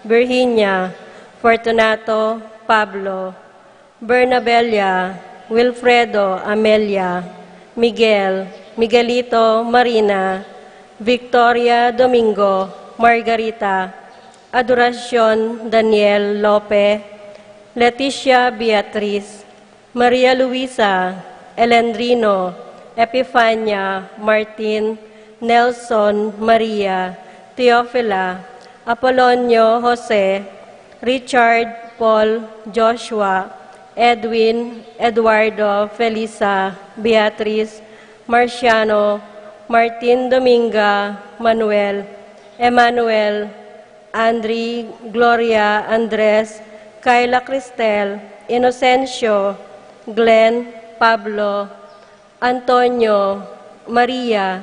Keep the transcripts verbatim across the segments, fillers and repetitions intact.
Virginia, Fortunato, Pablo, Bernabella, Wilfredo, Amelia, Miguel, Miguelito, Marina, Victoria, Domingo, Margarita, Adoracion, Daniel, Lope, Leticia, Beatriz, Maria Luisa, Elendrino, Epifania, Martin, Nelson, Maria, Teofila, Apolonio, Jose, Richard, Paul, Joshua, Edwin, Eduardo, Felisa, Beatriz, Marciano, Martin, Dominga, Manuel, Emmanuel, Andri, Gloria, Andres, Kayla, Cristel, Inocencio, Glenn, Pablo, Antonio, Maria,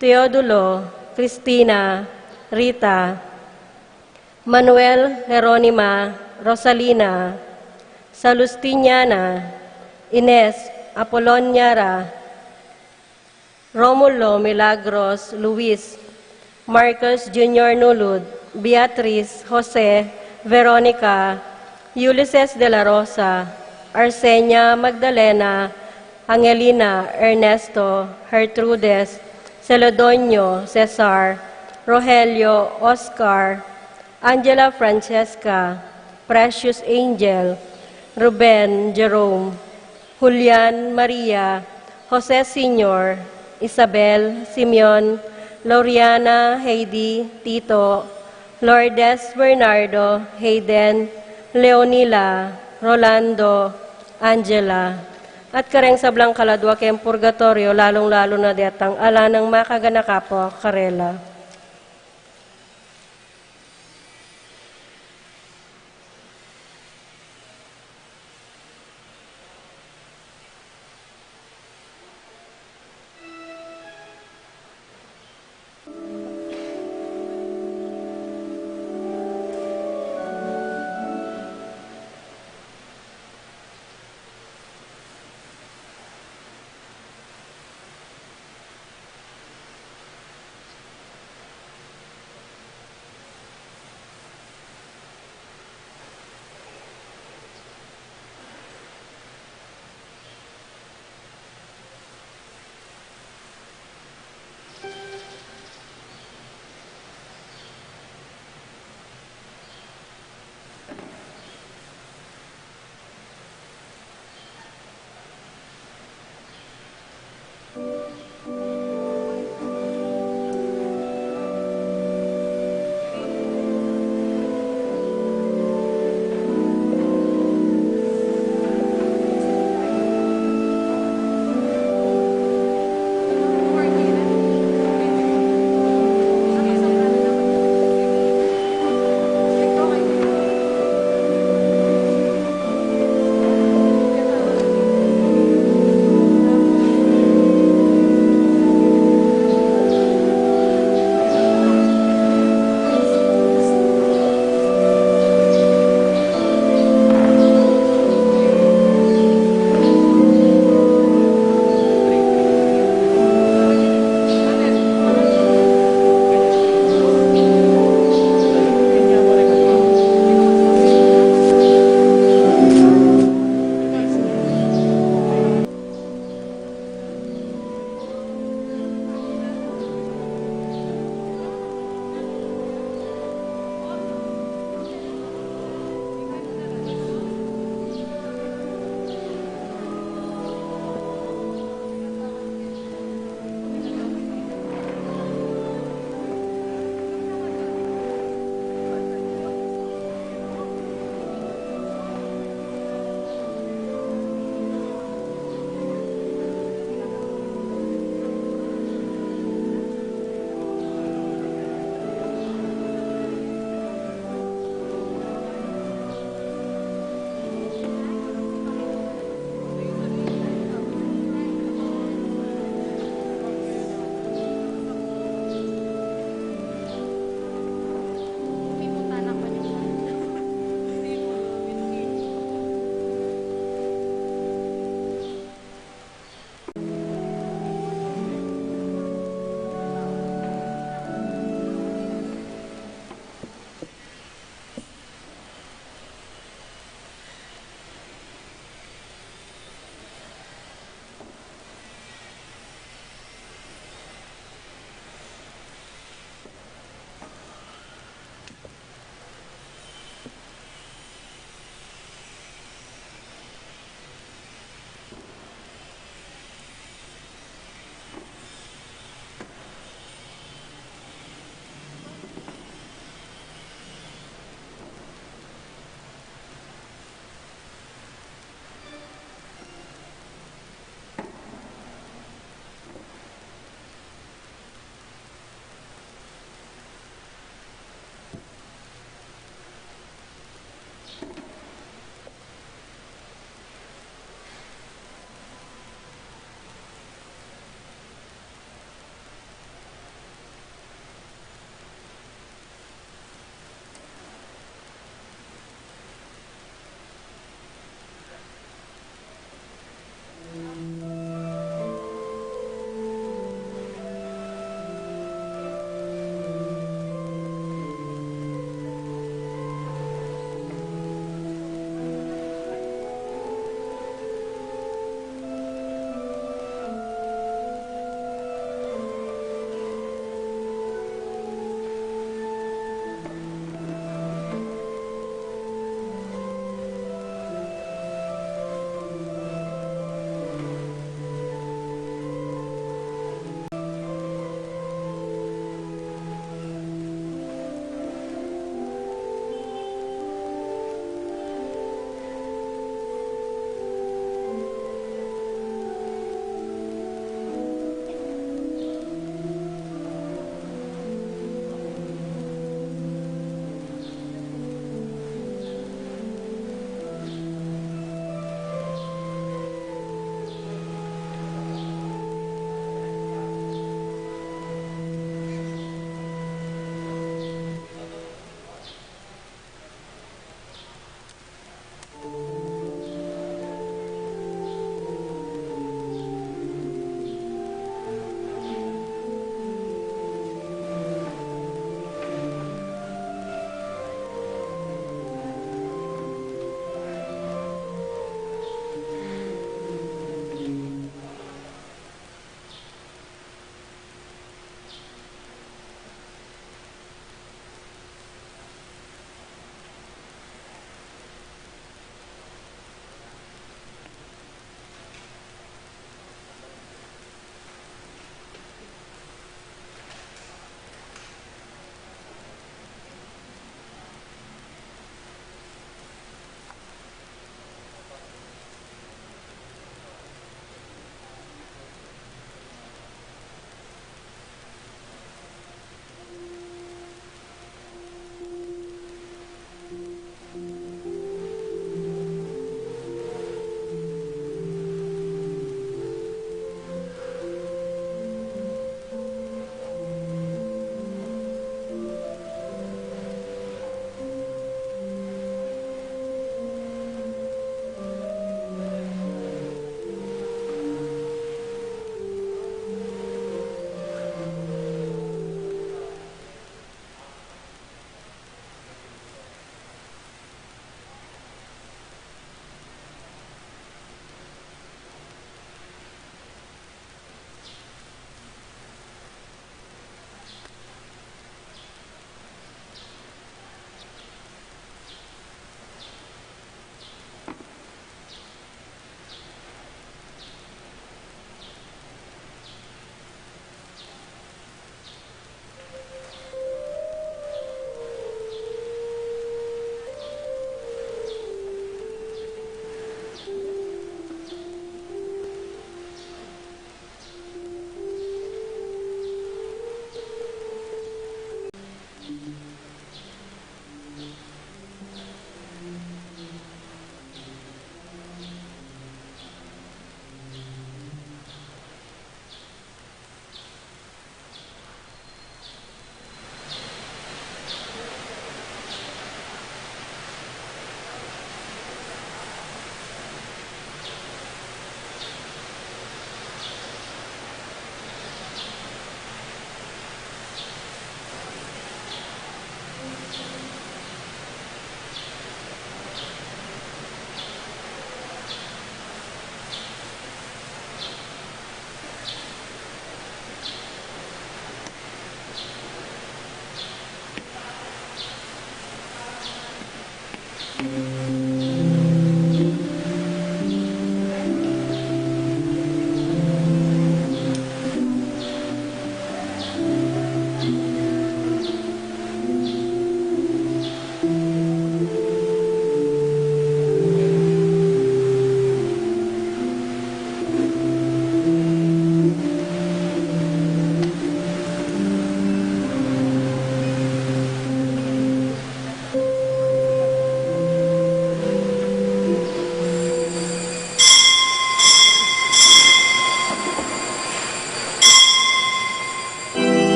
Teodulo, Cristina, Rita, Manuel, Jeronima, Rosalina, Salustiniana, Ines, Apoloniara, Romulo, Milagros, Luis, Marcos Junior, Nulud, Beatriz, Jose, Veronica, Ulises de la Rosa, Arsenia, Magdalena, Angelina, Ernesto, Gertrudes, Celedonio, Cesar, Rogelio, Oscar, Angela, Francesca, Precious, Angel, Ruben, Jerome, Julian, Maria, Jose Senior, Isabel, Simeon, Loriana, Heidi, Tito, Lourdes, Bernardo, Hayden, Leonila, Rolando, Angela, at kareng sablang kaladua keng purgatoryo, lalung-lalu na detang ala nang makaganaka pa karela.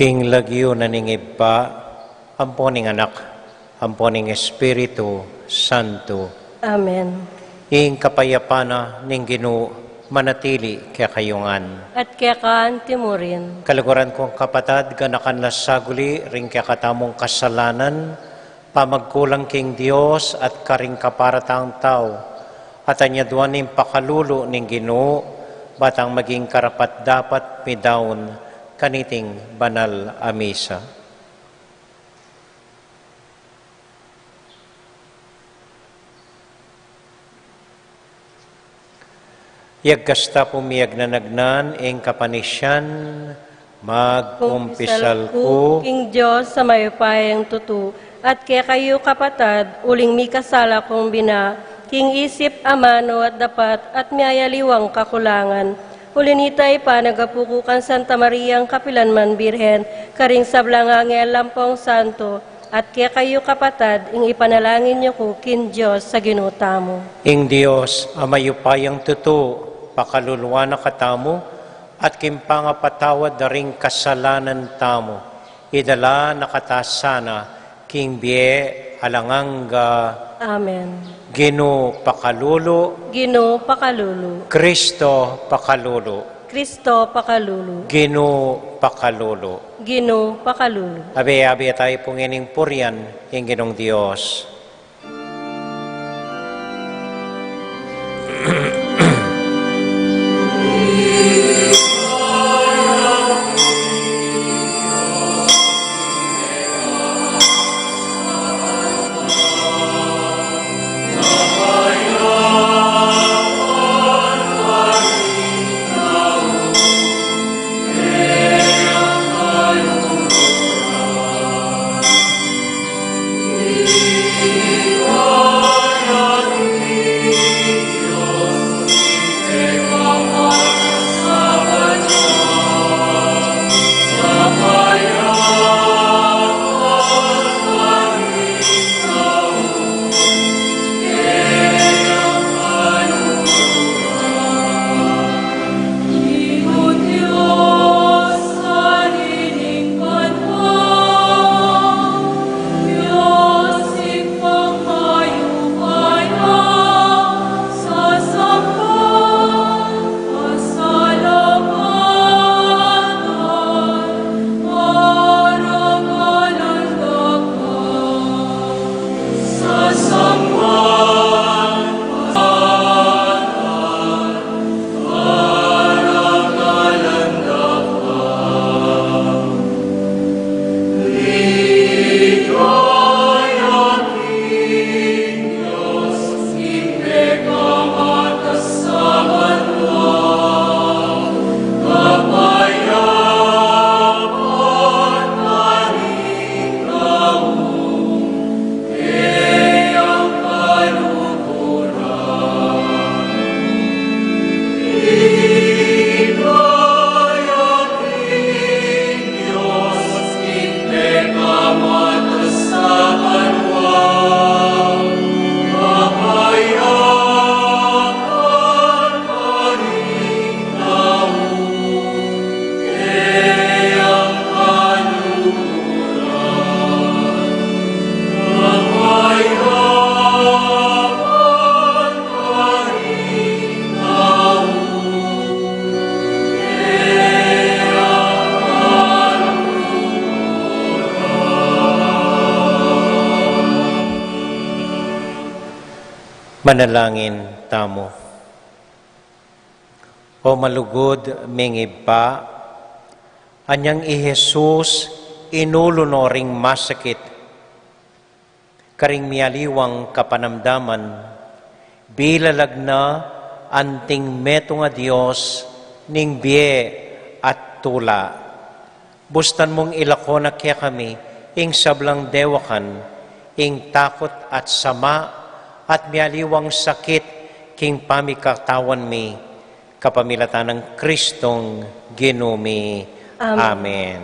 King lagyu na ning Ibpa, ampo ning Anak, ampo ning Espiritu Santo. Amen. Ing kapayapan na ning Ginu manatili kekayu ngan. At keka anti mu rin. Kaluguran kung kapatad, ganakan la saguli ring kekatamung kasalanan, pamagkulang king Dios at karing kaparatang tau, at anyaduan ing pakalulu ning Ginu, batang maging karapat-dapat midaun Kaniting banal a misa. Yagkasta pu miyagnanagnan ing kapanisian, magkumpisal ku king Dios a mayupayang tutu, at kekayu kapatad, uling mikasala kung bina, king isip, amanu at dapat, at miyayaliwang kakulangan. Uli na nita, ipanagapu ku kang Santa Mariang kapilanman Birhen, karing sablang anghel ampong santo, at kekayu kapatad, ing ipanalangin yu ku king Dios a Ginu tamu. Ing Dios a mayupayang tutu, pakalulu na katamu, at king pangapatawad da ring kasalanan tamu, idala na kata sana king bie alang angga. Amen. Ginu pakalulu. Ginu pakalulu. Kristo pakalulu. Kristo pakalulu. Ginu pakalulu. Ginu pakalulu. Abe, abe tayu pu ngening purian ing Ginung Dios. Manalangin tamu. O malugud ming Ibpa, anyang i Jesus inulu no ring masakit karing mialiwang kapanamdaman, bilalag na anting metung a Dios ning bie at tula. Bustan mung ilako na kekami ing sablang dewakan, ing takut at sama, at mialiwang sakit king pamikatawan mi, kapamilatan nang Kristong Ginu mi. Amen. Amen.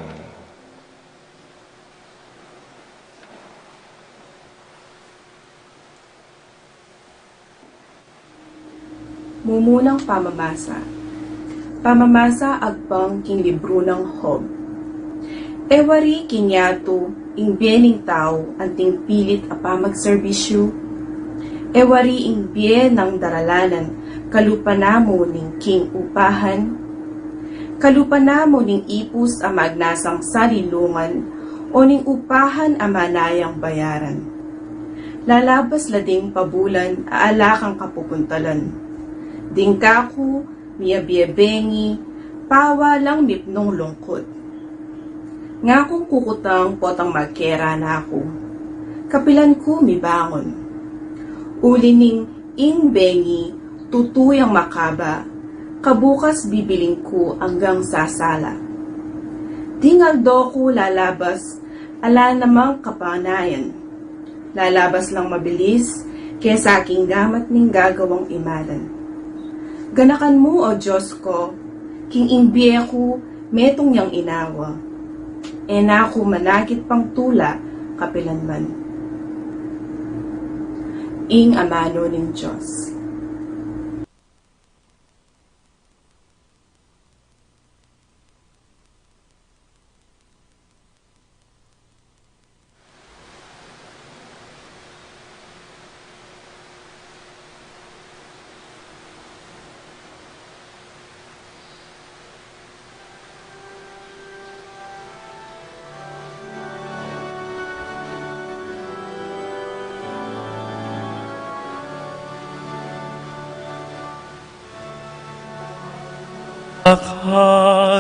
Mumunang pamamasa. Pamamasa agpang king libru nang Job. E wari king yatu ing bie ning tau anting pilit a pamagserbisyu? E wari ing bie nang daralanan kalupa na mu ning king upahan? Kalupa na mu ning ipus a magnasang salilungan, o ning upahan a manayang bayaran? Lalabas la ding pabulan a ala kang kapupuntalan. Ding kaku miyabie bengi, pawalang mipnung lungkut. Ngakung kukutang potang magkera na ku, kapilan ku mibangun? Uli ning ing bengi tutu yang makaba, kabukas bibiling ku anggang sasala. Ding aldo ku lalabas, ala namang kapanayan. Lalabas lang mabilis, kesa king gamat ning gagawang imalan. Ganakan mu, O Dios ku, king ing bie ku metung yang inawa. E na ku manakit pang tula kapilanman. Ing amanu ning Dios.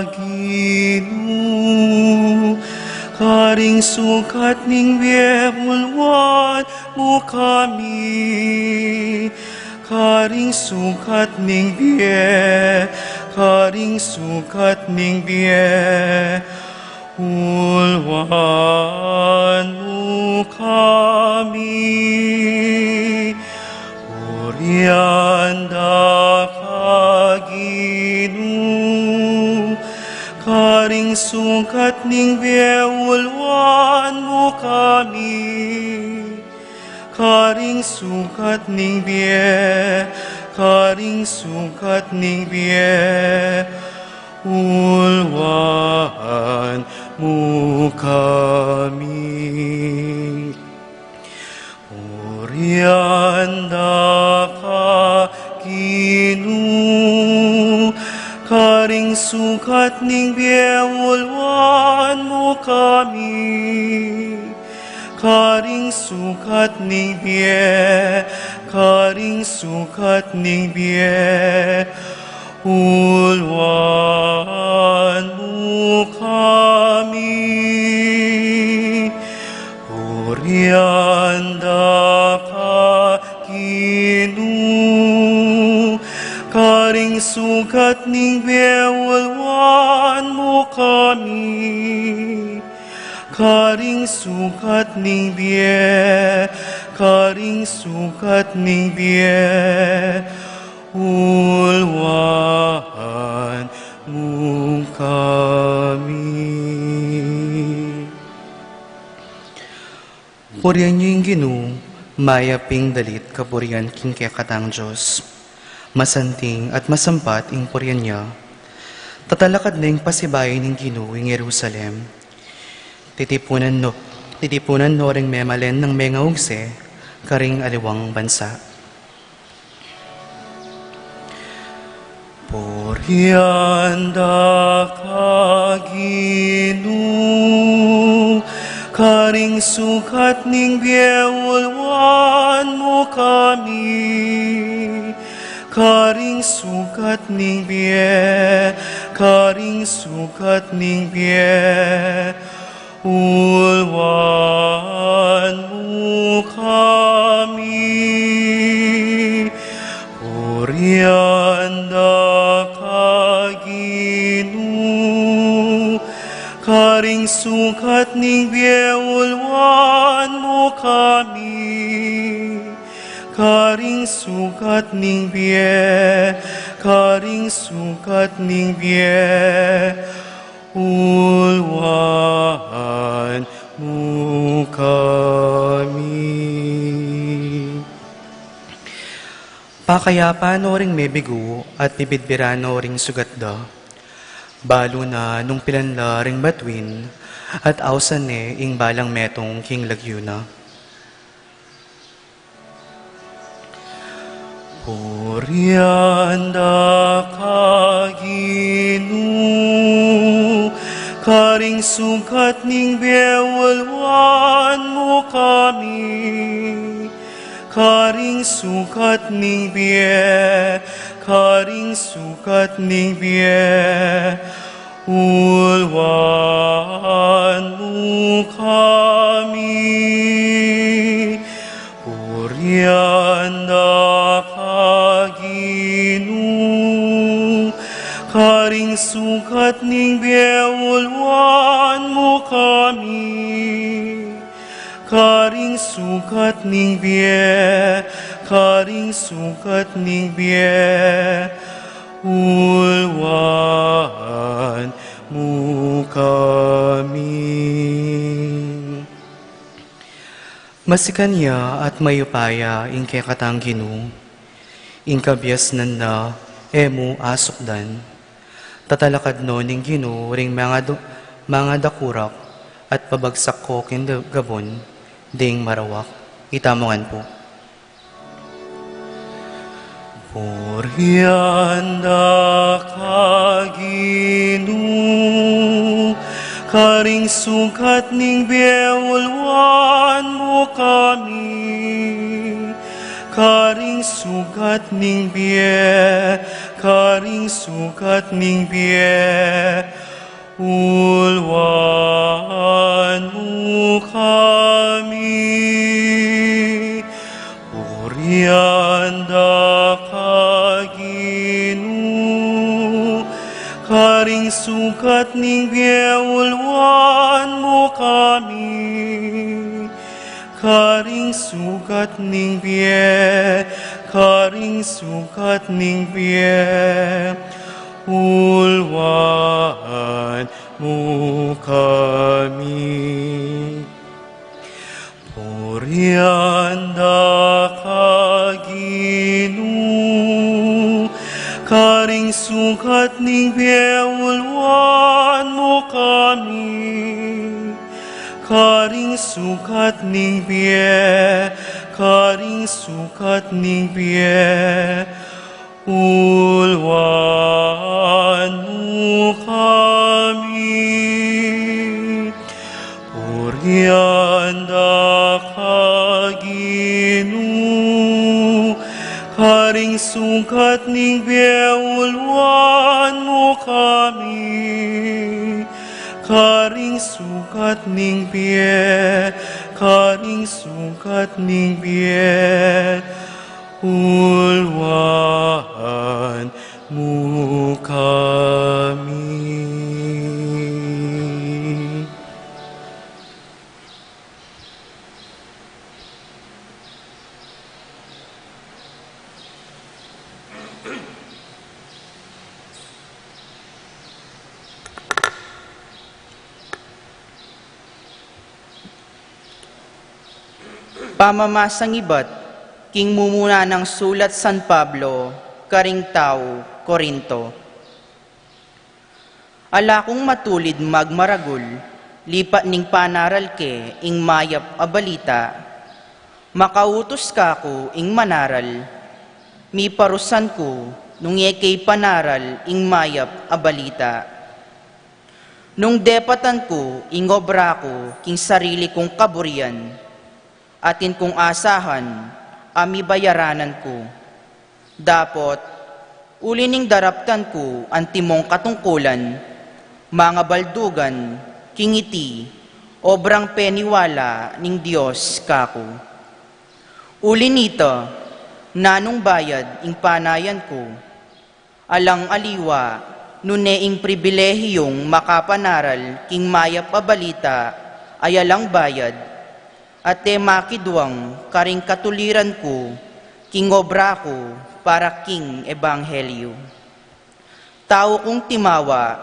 Kaginu, karing sukat ning bie, ulwan mu kami. Karing sukat ning bie, karing sukat ning bie, ulwan mu kami. Purian da ka, Ginu, karing sukat ning bie, ulwan mu kami. Karing sukat ning bie, karing sukat ning bie, ulwan mu kami. Purian da ka, Ginu, karing sukat ning bie, ulwan mu kami. Karing sukat ning bie, karing sukat ning bie, ulwan mu kami. Purian da ka, Ginu, karing sukat ning bie, ulwan mu kami. Karing sukat ning bie, karing sukat ning bie, ulwan mu kami. Purian yu ing Ginu, mayap ing dalit kapurian king kekatang Dios. Masanting at masampat ing purian ya. Tatalakad na ing pasibayu ning Ginu ing Jerusalem. Titipunan no, titipunan no ring memalen nang mengaugse karing aliwang bansa. Purian da ka, Ginu, karing sukat ning bie, ulwan mu kami. Karing sukat ning bie, karing sukat ning bie, ulwan mu kami. Purian da ka, Ginu, karing sukat ning bie, ulwan mu kami. Karing sukat ning bie, karing sukat ning bie, ulwan mu kami. Pakayapan no ring mebigu at bibidbiran no ring sugat da. Balu na nung pilan la ring batuin at ausan ne ing balang metung king lagyu na. Purian da ka, Ginu, karing sukat ning bie, ulwan mu kami. Karing sukat ning bie, karing sukat ning bie, ulwan Ulwan mu kami, karing sukat ning bie, karing sukat ning bie, ulwan mu kami. Masikan ya at mayupaya ing kekatang Ginu, ing kabiasnan na e mu asukdan. Tatalakad no ning Ginu ring mangadu-, mangadakurak at pabagsak ko king da-, gabun ding marawak. Itamu ngan pu. Purian da ka Ginu, karing sukat ning bie ulwan mu kami, karing sukat ning bie, karing sukat ning bie, ulwan mu kami. Purian da ka Ginu, karing sukat ning bie ulwan mu kami, karing sukat ning bie, karing sukat ning bie, ulwan mu kami. Purian da ka Ginu, karing sukat ning bie ulwan mu kami, karing sukat ning bie, karing sukat ning bie, ulwan mu kami. Purian da ka Ginu, karing sukat ning bie ulwan mu kami, karing sukat ning bie, karing sukat ning bie, ulwan mu kami. Pamamasang ibat king mumuna nang sulat San Pablo karing tau Corinto. Ala kung matulid magmaragul, lipat ning panaral ke ing mayap a balita. Makautus ka ku ing manaral, miparusan ku nung e ke ipanaral ing mayap a balita. Nung depatan ku ing obra ku king sarili kung kaburian, atin kung asahan a mibayaranan ku. Dapot, uli ning daraptan ku antimong katungkulan, mangabaldugan king iti obrang peniwala ning Dios kaku. Uli nita, nanung bayad ing panayan ku? Alang aliwa, nune ing pribilehiyung makapanaral king mayap a balita ay alang bayad, at e makidwang karing katuliran ku king obra ku para king ebanghelyu. Tau kung timawa,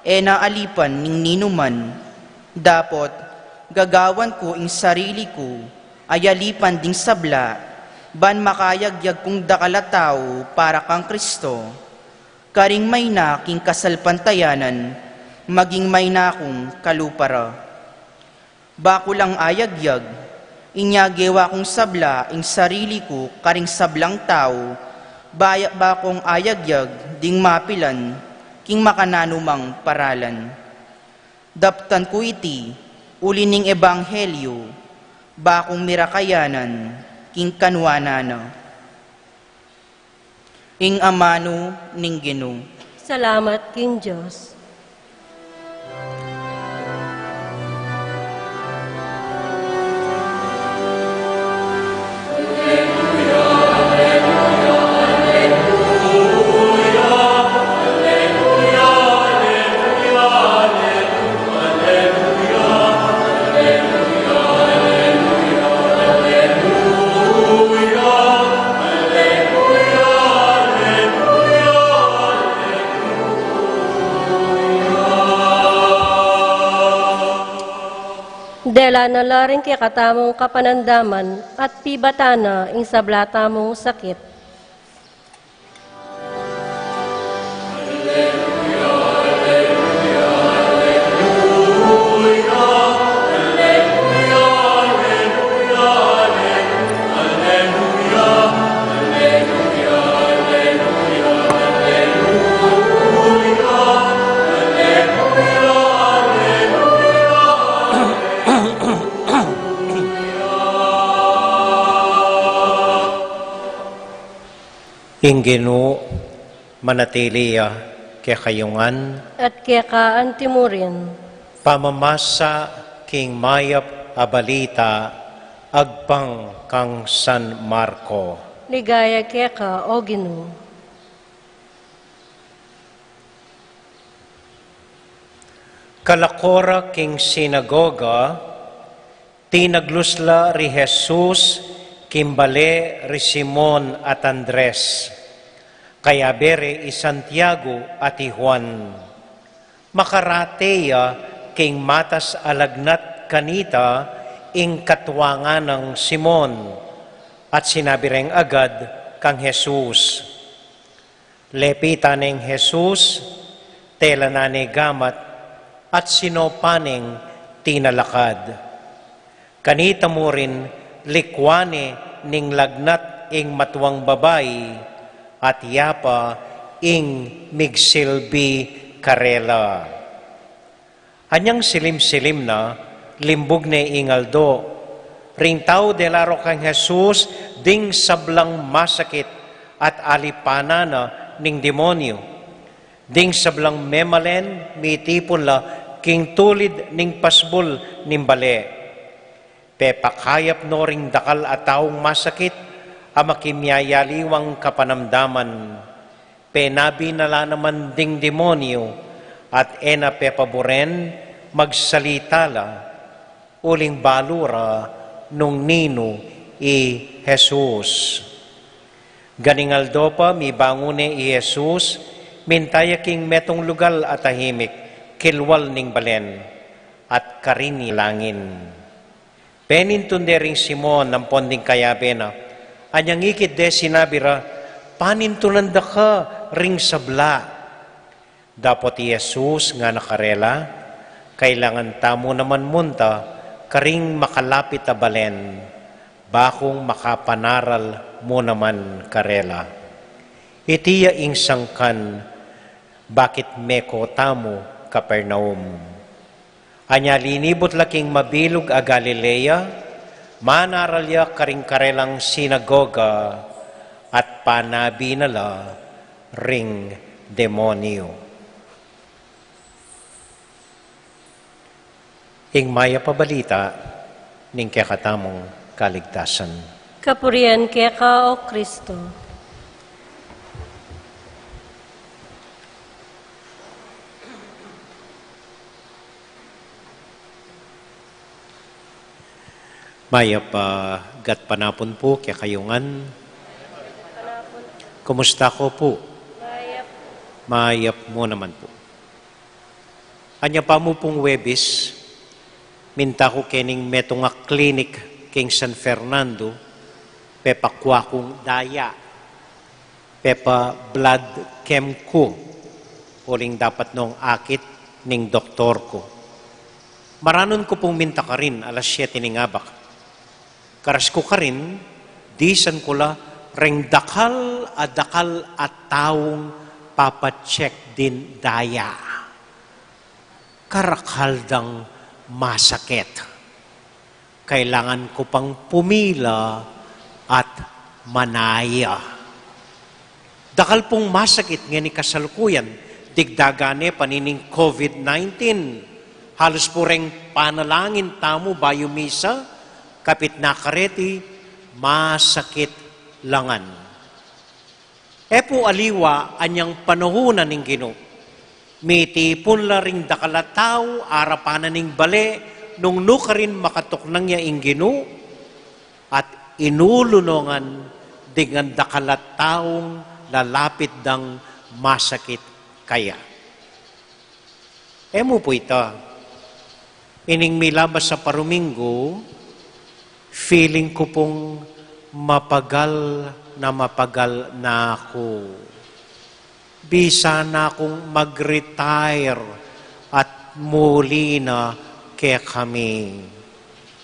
e na alipan ning ninuman. Dapot, gagawan ku ing sarili ku a alipan ding sabla, ban makayagyag kung dakal a tau para kang Kristo, karing mayna king kasalpantayanan, maging mayna kung kalupa ra. Ba ku lang ayagyag, inya gewa kung sabla ing sarili ku karing sablang tau, bayu ba kung ayagyag ding mapilan king makananumang paralan. Daptan ku iti uli ning ebanghelyu, ba kung mirakayanan king kanuanan na. Ing amanu ning Ginu. Salamat king Dios. Dela na la ring kekatamung kapanamdaman at pibatan na ing sabla tamung sakit. Ing Ginu manatili ya kekayu ngan. At keka antimurin. Pamamasa king mayap a balita agpang kang San Marco. Ligaya keka, O Ginu. Kalako ra king sinagoga, tinaglus la ri Jesus king bale ri Simon at Andres, kayabe re i Santiago at i Juan. Makarate ya king matas a lagnat kanita ing katuangan nang Simon, at sinabi reng agad kang Jesus. Lepitan neng Jesus, telanan ne gamat, at sinopan neng tinalakad. Kanita mu rin likwan ne ning lagnat ing matuang babai, at ya pa ing migsilbi karela. Anyang silim-silim na, limbug ne ing aldo. Ring tau dela ro kang Jesus ding sablang masakit at alipanan na ning demonyo. Ding sablang memalen mitipun la king tulid ning pasbul ning bale. Pepakayap no ring dakal a taung masakit a makimyayaliwang kapanamdaman. Penabi na la naman ding demonyo at e na pepaburen magsalita la, uling balu ra nung ninu i Jesus. Ganing aldo pa, mibangun ne i Jesus, minta ya king metung lugal a tahimik, kilwal ning balen, at karin ya langin. Penintun de ring Simon ampon ding kayabe na. Anyang ikit de sinabi ra, "Panintunan da ka ring sabla." Dapot i Jesus ngana karela, "Kailangan tamu naman munta karing makalapit a balen, bakung makapanaral mu naman karela. Iti ya ing sangkan bakit meko tamu Capernaum." Anya linibut la king mabilug a Galilea, manaral ya karing karelang sinagoga, at panabi na la ring demonyo. Ing mayap a balita ning kekatamung kaligtasan. Kapurian keka, O Kristo. Mayap a gatpanapun pu kekayu ngan. Kumusta ko pu? Mayap mu naman pu. Anya pa mu pung Webis, minta ku kening metung a klinik king San Fernando, pepakua kung daya, pepa-blood chem ku, uling dapat nong akit ning doktor ku. Maranun ku pung minta karin, alas siyete ning abak. Karas ku karin, disan ku la reng dakal a dakal a taung papa-check din daya. Karakal dang masakit. Kailangan ku pang pumila at manaya. Dakal pung masakit ngeni kasalukuyan, digdagan ne pa nining COVID nineteen. Halus pu reng panalangin tamu bayu misa, kapit na kareti, masakit la ngan. E pu aliwa anyang panahunan ning Ginu. Mitipun la ring dakal a tau, arapan na ning bale, nung nu karin makatuknang ya ing Ginu, at inulu no ngan ding ngan dakal a taung lalapit dang masakit kaya. E mu pu ita. Ining milabas a paruminggu, feeling ku pung mapagal na mapagal na ku. Bisa na kung mag-retire at muli na kekami.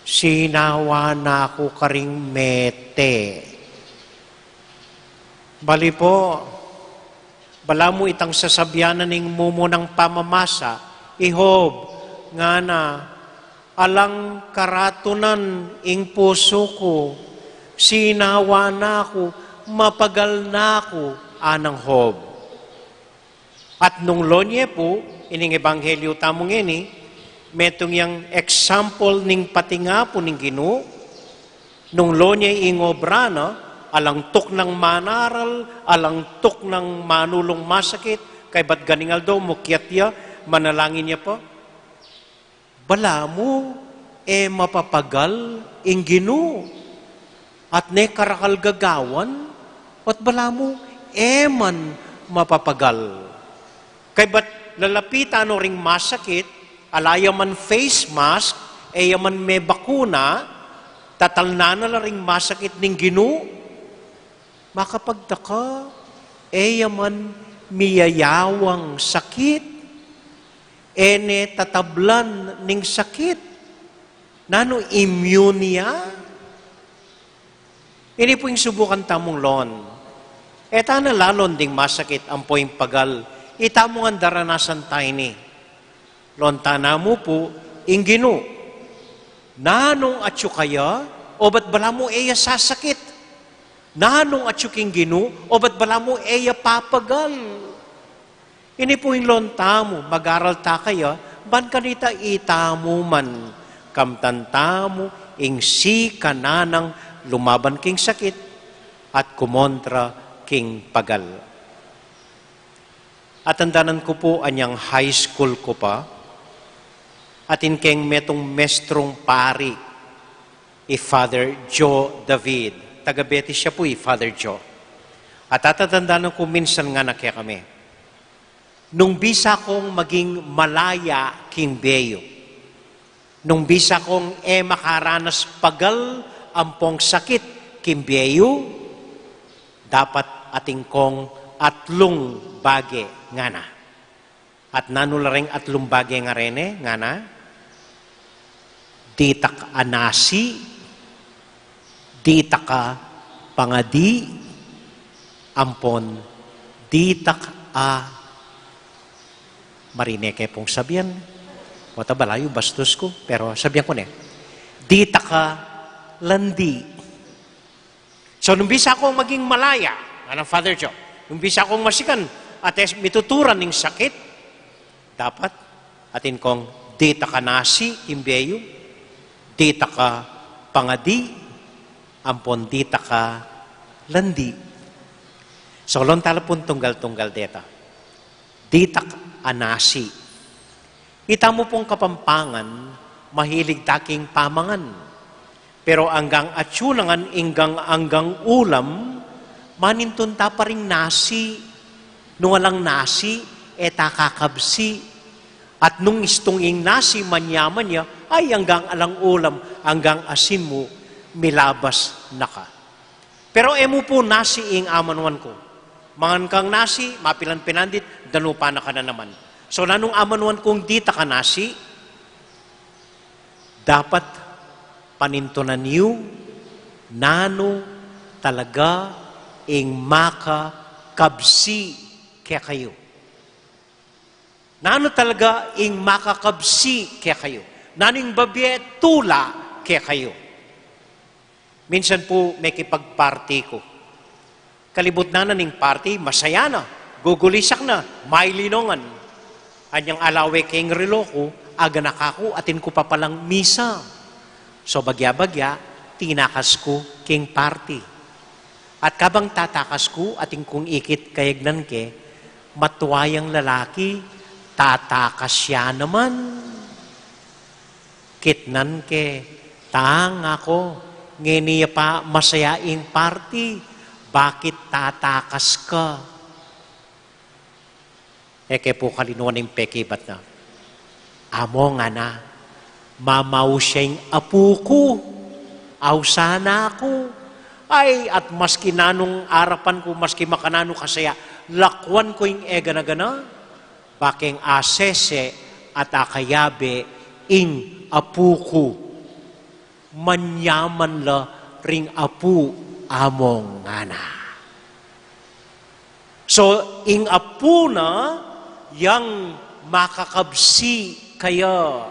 Sinawa na ku karing mete. Bali pu, balamu itang sasabyan na ning mumunang pamamasa, i Job, ngana, alang karatunan ing pusu ku, sinawa na ku, mapagal na ku, anang Job. At nung lonye pu, ining ebanghelyu tamu ngeni, metung yang example ning patinga pu ning Ginu, nung lonye ing obra na, alang tuknang manaral, alang tuknang manulung masakit, kaybat ganing aldo, mukyat ya, manalangin ya pa. Balamu, e mapapagal ing Ginu, at ne karakal gagawan, at balamu, e man mapapagal. Kaybat lalapitan no ring masakit, ala ya man face mask, e ya man me bakuna, tatalnan na la ring masakit ning Ginu, makapagtaka, e ya man miyayawang sakit, e ne tatablan ning sakit. Nanu, immune ya? Ini pu ing subukan tamung lon. E tana lalon ding masakit ampo ing pagal, itamu ngan daranasan ta ini. Lonta namu pu ing Ginu. Nanung atyu kaya, obat balamu e ya sasakit? Nanung atyu king Ginu, obat balamu e ya papagal? Ini pu ing lonta mu, mag-aral ta kaya, ban kanita itamu man, kamtan tamu ing sikanan nang lumaban king sakit at kumontra king pagal. Atandanan ku pu anyang high school ku pa, atin keng metung mestrung pari, i Father Joe David. Taga Betis ya pu i Father Joe. At atatandanan ku minsan ngana kekami, nung bisa kung maging malaya king beyu, nung bisa kung e makaranas pagal ampong sakit king beyu, dapat atin kung atlung bage ngana. At nanu la ring atlung bage nga reni, ngana, ditak a nasi, ditak a pangadi, ampon ditak a, marine ke pung sabian, pota balayu bastos ku, pero sabian ku ne, ditak a landi. So, nung bisa kung maging malaya, nganang Father Joe, nung bisa kung masikan, at es mituturan ning sakit, dapat atin kung ditak a nasi king beyu, ditak a pangadi, ampon ditak a landi. So, lonta la pung tunggal-tunggal deta. Ditak a nasi. Itamu pung Kapampangan, mahilig ta king pamangan. Pero anggang atyu na ngan ing anggang ulam, manintun ta pa ring nasi. Nung alang nasi, e ta kakabsi. At nung istung ing nasi, manyaman ya, ay anggang alang ulam, anggang asin mu, milabas na ka. Pero e mu pu nasi ing amanuan ku. Mangan kang nasi, mapilan pinandit, danupa na ka na naman. So, nanung amanuan kung ditak a nasi, dapat panintunan yu, nanu talaga ing makakabsi kekayu. Nanu talaga ing makakabsi kekayu? Nanu ing babie tula kekayu? Minsan pu mekipagparty ku. Kalibut na na ning party, masaya na, gugulisak na, mailinongan. Anyang alawe keng relo ku, aga na kaku, atin ku pa palang misa. So bagya-bagya, tinakas ku keng party. At kabang tatakas ku, atin kung ikit kayagnan ke, matua yang lalaki, tatakas ya naman. Kitnan ke, tang aku, ngeni ya pa masaya ing party, bakit tatakas ka? E ke pu kalinuan ing pekibat na. Amo ngana, Mamausa ing apu ku, ausan na ku. Ay, at maski nanung arapan ku, maski makananu kasaya, lakwan ku ing e gana-gana, bakeng asese at akayabe ing apu ku. Manyaman la ring apu among ngana. So, ing apu na yang makakabsi kaya.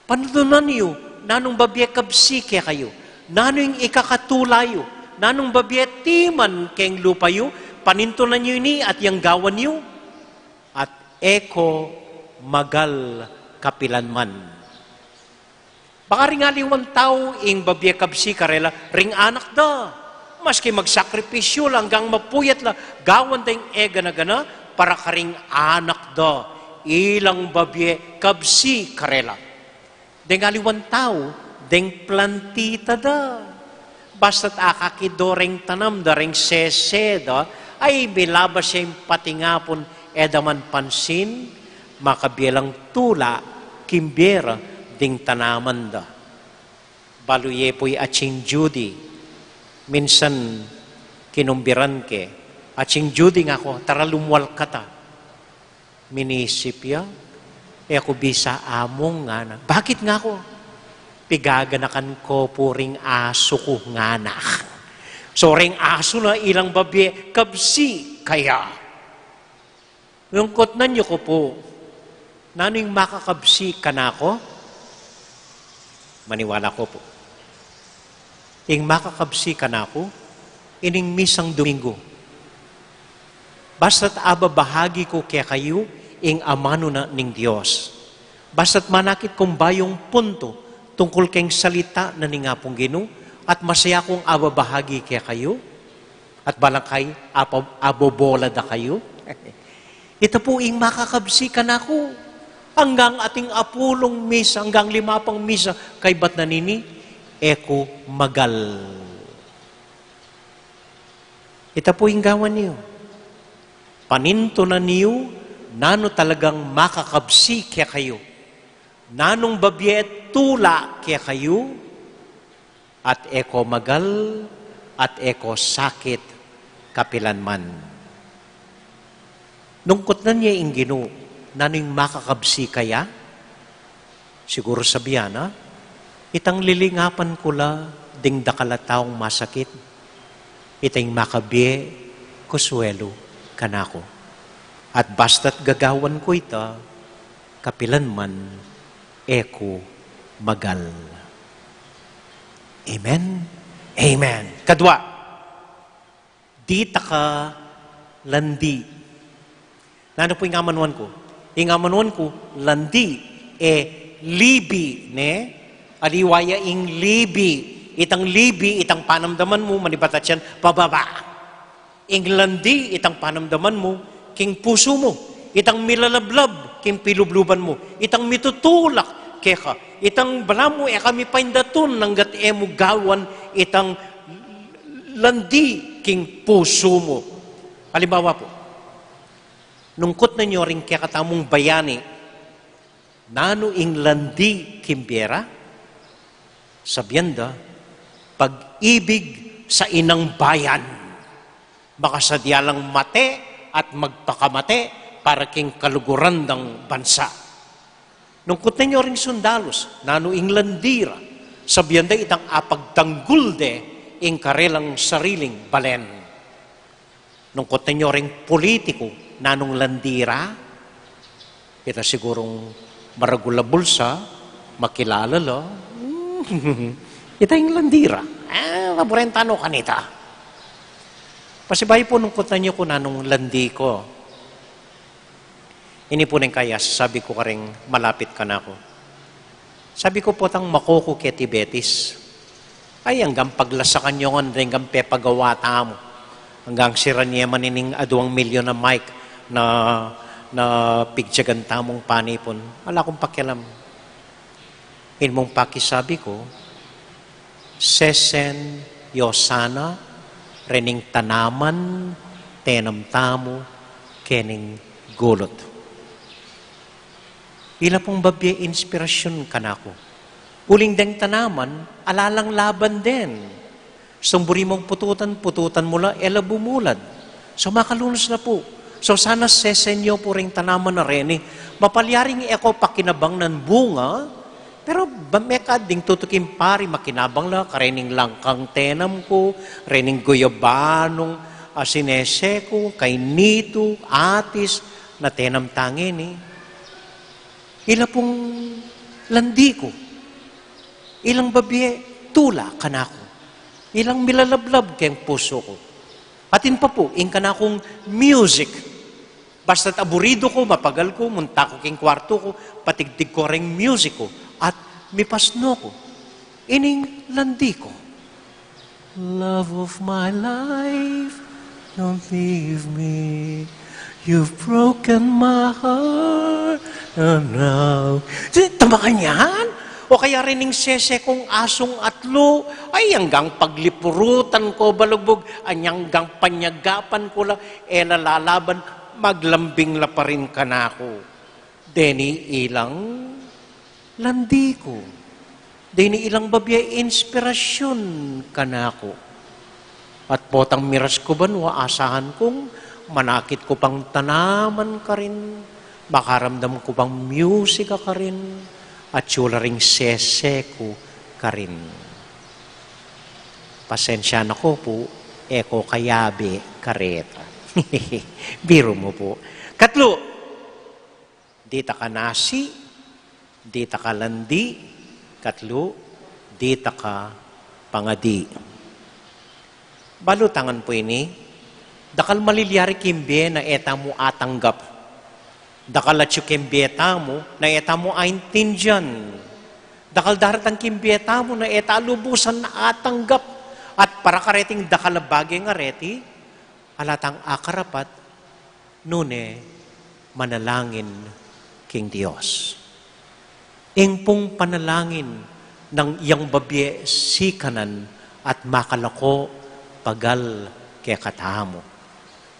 Panintunan yu, nanung babie kabsi kekayu? Nanu ing ikakatula yu? Nanung babie timan keng lupa yu? Panintunan yu ini at yang gawan yu, at e ko magal kapilanman. Baka ring aliwang tau ing babie kabsi karela ring anak da. Maski magsakripisyu la anggang mapuyat la, gawan da ing e gana-gana para karing anak da. Ilang babie kabsi karela. Deng aliwang tau, deng plantita da. Basta't akakit do reng tanam da, reng sese da, ay milabas ya ing patingapun, e da man pansin, makabie lang tula king bie ra ding tanaman da. Balu ye pu i Aching Judy, minsan kinumbiran ke, "Aching Judy," ngaku, "tara lumual kata." Minisip ya, "E ku bisa, Among," ngana. "Bakit?" ngaku. "Pigaganakan ko pu ring asu ku," ngana. So, ring asu na ilang babie kabsi kaya. Lungkutnan yu ku pu, nanu ing makakabsi kanaku? Maniwala ko pu, ing makakabsi kanaku, ining misang Domingo. Basta't ababahagi ku kekayu ing amanu na ning Dios. Basta't manakit kung bayung puntu tungkul keng salita na ning Apung Ginu, at masaya kung ababahagi kekayu, at balangkay apa-, abobola da kayu. Ita pu ing makakabsi kanaku. Anggang ating apulung misa, anggang lima pang misa, kaybat na nini, e ku magal. Ita pu ing gawan yu. Panintunan yu, nanu talagang makakabsi kekayu. Nanung babie tula kekayu, at e ko magal, at e ko sakit kapilanman. Lungkutnan ye ing Ginu, nanu ing makakabsi kaya? Siguru sabian na, itang lilingapan ku la ding dakal a taung masakit, ita ing makabie konsuelu kanaku. At basta't gagawan ku ita, kapilanman e ku magal. Amen? Amen. Kadua, dita ka landi. Nanu pu ing amanuan ku? Ing amanuan ku, landi, e libi, ne? Aliwa ya ing libi, itang libi, itang panamdaman mu, manibat atyan, pababa. Ing landi, itang panamdaman mu, king pusu mu, itang milalablab, king pilubluban mu, itang mitutulak keka, itang balamu e ka mipaindatun nang gat e mu gawan, itang landi king pusu mu. Alimbawa pu, lungkutnan yu ring kekatamung bayani, nanu ing landi king bie ra? Sabian da, pag-ibig sa inang bayan. Makasadya lang mate at magpakamate para king kaluguran dang bansa. Lungkutnan yu ring sundalus, nanu ing landi ra? Sabian da, itang apagtanggul de ing karelang sariling balen. Lungkutnan yu ring pulitiku, nanung landi ra? Ita sigurung maragul a bulsa, makilala la. Ita ing landi ra. Ah, maburenta no kanita. Pasibayu pu, lungkutnan yu ku nanung landi ku. Ini pu neng kaya sabi ku karing malapit kanaku. Sabi ku, "Potang mako ku keti Betis, ay, anggang paglasakan yu ngan, anggang pepagawa tamu. Anggang siran ye man ining aduang milyon a mike na, na pigtyagan tamung panipun. Ala kung pakialam." Ini mung pakisabi ku, "Sesen yu sana rening tanaman tenam tamu kening gulut." Ila pung babie inspirasyun kanaku. Uling deng tanaman, ala lang laban den. Sung buri mung pututan, pututan mu la, e la bumulad. So, makalunus la pu. So, sana sesen yu pu ring tanaman a reni. Mapalyaring e ko pakinabang nang bunga, pero ba mekad ding tutuking pari, makinabang la karening langkang tenam ku, rening guyabanung, ah, sinese ku, kainitu, atis, na tenam tangeni. Ila pung landi ku. Ilang babie tula kanaku. Ilang milalablab keng pusu ku. Atin pa pu, ing kanakung music. Basta't aburidu ku, mapagal ku, munta ku king kwartu ku, patigtig ku reng music ku, at mipasnu ku. Ining landi ku. Love of my life, don't leave me. You've broken my heart, and now. Di, tama ka niyan? O kaya rin ing sese kung asung atlo, ay, anggang paglipurutan ko, balugbog, anyang gang panyagapan ko la, e la lalaban, maglambing la pa rin kanaku. Deni ilang landi ku. Deni ilang babie inspirasyun kanaku. At potang miras ku banua, asahan kung manakit ku pang tanaman karin, makaramdam ku pang musika karin, at sula ring sese ku karin. Pasensya na ko pu, e ko kayabe kareta. Biru mu pu. Katlu, dita ka nasi, dita ka landi, katlu, dita ka pangadi. Balu tangan pu ini, dakal malilyari king bie na e tamu atanggap. Dakal atyu king bie tamu na e tamu aintindian. Dakal daratang king bie tamu na e ta lubusan atanggap. At para kareting dakal a bage ngan reti, ala tang akarapat, nune manalangin king Dios. Ing pung panalangin nang yang babie sikanan at makalako pagal kekatamu.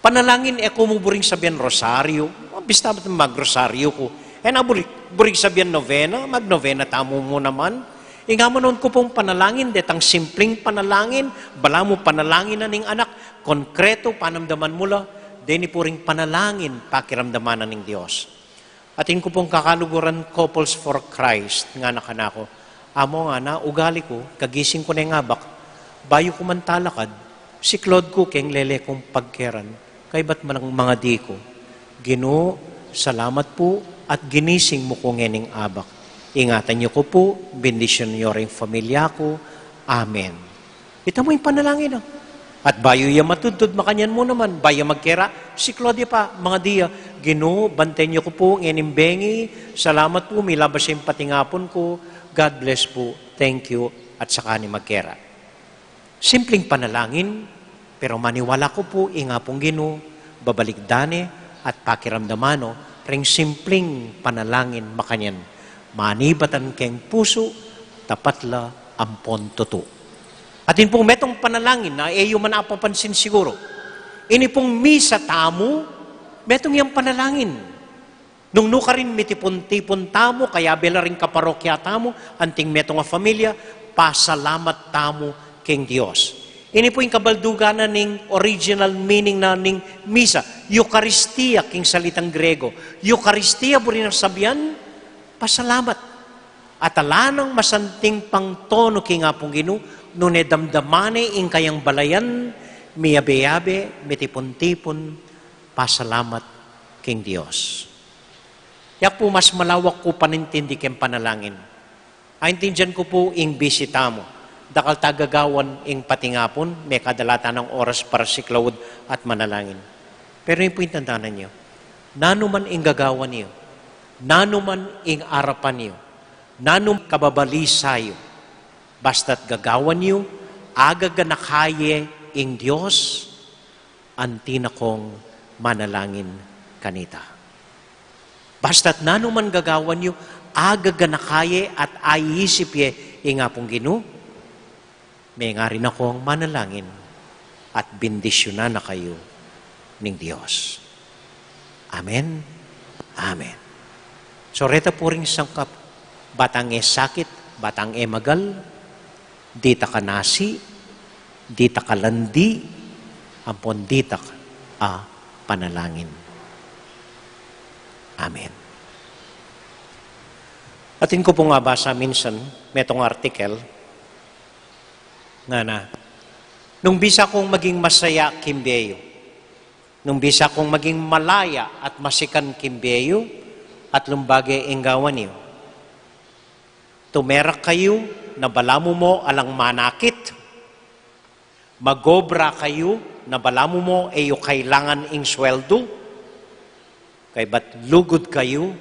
Panalangin e ku mu buring sabian rosaryo, bista magrosaryo ku. E na buri, buring sabian novena, magnovena tamu mu naman. Ing amanon ku pung panalangin, detang simpling panalangin, balamu panalangin na ning anak, konkreto, panamdaman mu la, deni pu ring panalangin, pakiramdaman na ning Dios. Atin ku pung kakaluguran, Couples for Christ, ngana kanaku, Amo, ngana, ugali ku, kagising ku neng abak, bayu ku man talakad, siklod ku keng lele kung pagkeran, kaybat manang mangadi ku, Ginu, salamat pu, at ginising mu ku ngening abak. Ingatan yu ku pu, bendisyunan yu ring familia ku. Amen. Ita mu ing panalangin, a. At bayu ya matudtud, makanyan mu naman, bayu ya magkera, siklod ya pa, mangadi ya, Ginu, banten yu ku pu ngening bengi, salamat pu, milabas ya ing patingapun ku, God bless pu, thank you, at saka ne magkera. Simpling panalangin, pero maniwala ku pu, ing Apung Ginu, babalik da ne, at pakiramdaman no, reng simpling panalangin makanyan, manibatan keng pusu, tapat la ampon tutu. Atin pung metung panalangin na e yu man apapansin siguru. Ini pung misa tamu, metung yang panalangin. Nung nukarin mitipun-tipun tamu, kayabe la ring kaparokya tamu, anting metung a familia, pasalamat tamu king Dios. Ini pu ing kabaldugan na ning original meaning na ning misa, Eukaristia king salitang Grego. Eukaristia, buri nang sabian, pasalamat. At ala nang masanting pangtonu king Apung Ginu, nune damdaman ne ing kayang balayan, miyabe-yabe, mitipun-tipun, pasalamat king Dios. Yak pu mas malawak ku panintindi keng panalangin. Aintindian ku pu ing bisita mu. Dakal ta gagawan ing patingapun, mekad ala ta nang oras para siklaud at manalangin. Pero ini pu ing tandanan yu. Nanu man ing gagawan yu, nanu man ing arapan yu, nanu man kababalisa yu, basta't gagawan yu, agaganaka ye ing Dios, anti na kong manalangin kanita. Basta't nanu man gagawan yu, agaganaka ye at aiisip ye ing Apung Ginu, mengari na kong manalangin at bendisyunan na kayu ning Dios. Amen. Amen. So reta pu ring sangkap, batang e sakit, batang e magal, ditak a nasi, ditak a landi, ampon ditak a panalangin. Amen. Atin ku pung abasa minsan, metung article, ngana, nung bisa kung maging masaya king bie yu, nung bisa kung maging malaya at masikan king bie yu, atlung bage ing gawan yu. Tumerak kayu na balamu mo alang manakit. Magobra kayu na balamu mo e yu kailangan ing sweldu. Kaybat lugud kayu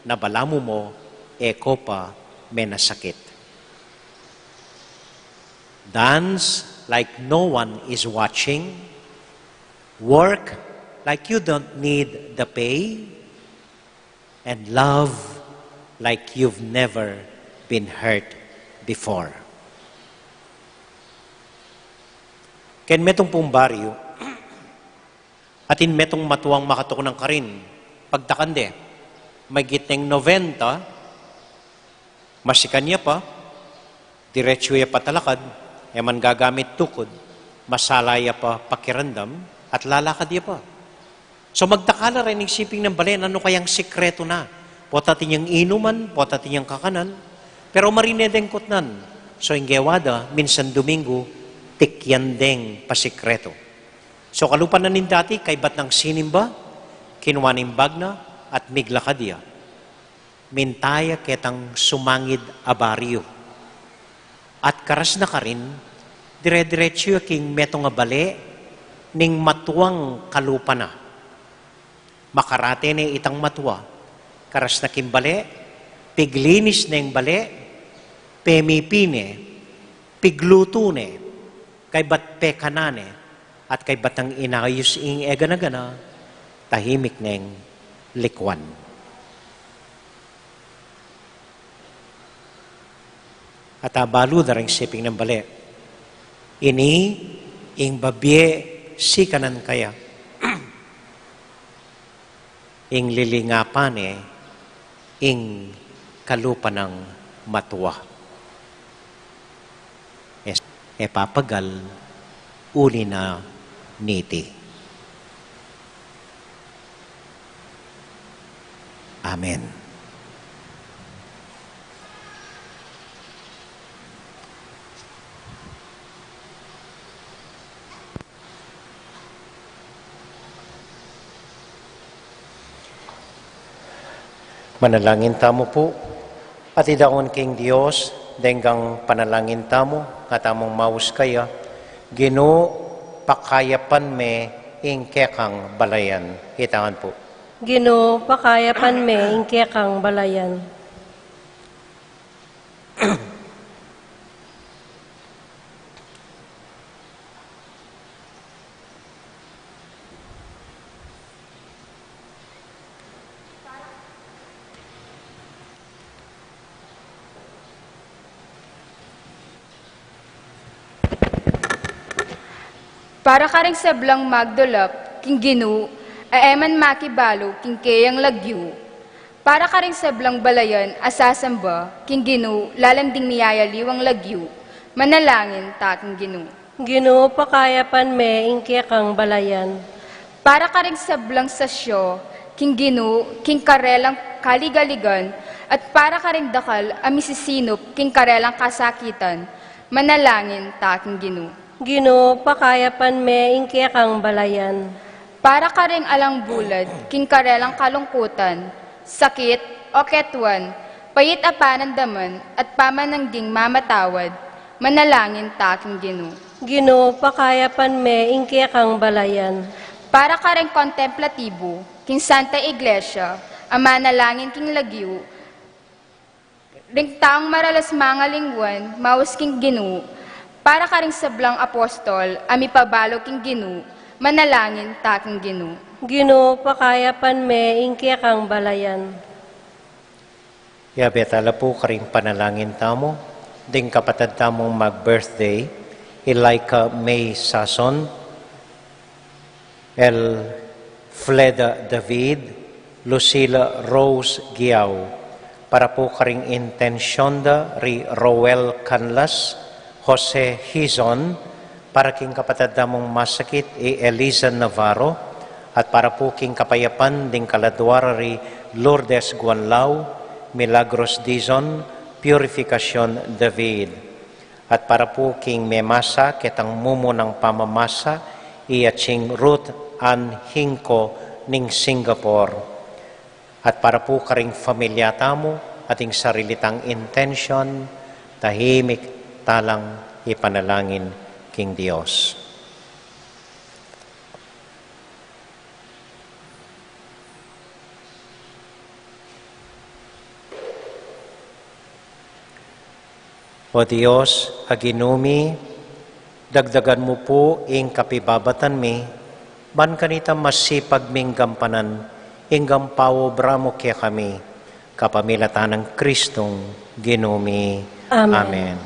na balamu mo e ko pa menasakit. Dance like no one is watching. Work like you don't need the pay. And love like you've never been hurt before. Ken metung pung baryu, atin metung matuang makatuknang karin, pagtakan de, maigit neng noventa, masikan ya pa, diretsu ya pa talakad, e man gagamit tukud, masala ya pa pakiramdam, at lalakad ya pa. So magtaka la reng siping nang bale, nanu kayang sikretu na? Pota atin yang inuman, pota atin yang kakanan, pero marine deng kutnan. So ing gewa da, minsan Duminggu, tikyan deng pasikretu. So kalupa na ning dati, kaybat nang sinimba, kinua ne ing bag na, at miglakad ya. Minta ya ketang sumangid a baryu. At karas na karin, dire-diretsu ya king metung a bale ning matuang kalupa na. Makarate ne itang matua, karas na king bale, piglinis neng bale, pemipi ne, piglutu ne, kaybat pekanan ne, at kaybat nang inayus ing e gana-gana, tahimik neng likuan. At abalu da reng siping nang bale, ini ing babie sikanan kaya. Ing lilingapan ne ing kalupa nang matua. E, e papagal uli na niti. Amen. Manalangin tamu pu. Atidaun king Dios deng panalangin tamu, nga tamung maus kaya, Ginu, pakayapan me ing kekang balayan. Itangan pu. Ginu, pakayapan me ing kekang balayan. Para karing sablang magdulap king Ginu, a e man makibalu king keyang lagyu. Para karing sablang balayan a sasamba king Ginu, lalanding miyayaliwang lagyu. Manalangin ta king Ginu. Ginu, pakayapan me ing kekang balayan. Para karing sablang sasyo king Ginu, king karelang kaligaligan, at para karing dakal a misisinup king karelang kasakitan, manalangin ta king Ginu. Ginu, pakayapan me ing kekang balayan. Para karing alang bulad king karelang kalungkutan, sakit, o ketuan, pait a panandaman, at pamanangging mamatawad, manalangin ta king Ginu. Ginu, pakayapan me ing kekang balayan. Para karing kontemplatibu king Santa Iglesia, a manalangin king lagyu, ring taung maralas mangalingwan, maus king Ginu, para karing sablang apostol a mipabalu king Ginu, manalangin ta king Ginu. Ginu, pakayapan me ing kekang balayan. Yabe tala pu karing panalangin tamu, ding kapatad tamung mag-birthday, Ilaika May Sason, Elfleda David, Lucila Rose Giao, para pu karing intensyun da ri Roel Canlas, Jose Hizon, para king kapatad da mung masakit i Eliza Navarro, at para pu king kapayapan ding kaladua ra ri Lourdes Guanlao, Milagros Dizon, Purificacion David. At para pu king memasa ketang mumunang pamamasa, i Aching Ruth Ann Hinco ning Singapore. At para pu karing familia tamu at ing sarili tang intensyun, tahimik talang ipanalangin king Dios. O Dios, a Ginu mi, dagdagan mu pu ing kapibabatan mi, ban kanita masipag ming gampanan ing gampaobra mu kekami, kapamilatan nang Kristong Ginu mi. Amen. Amen.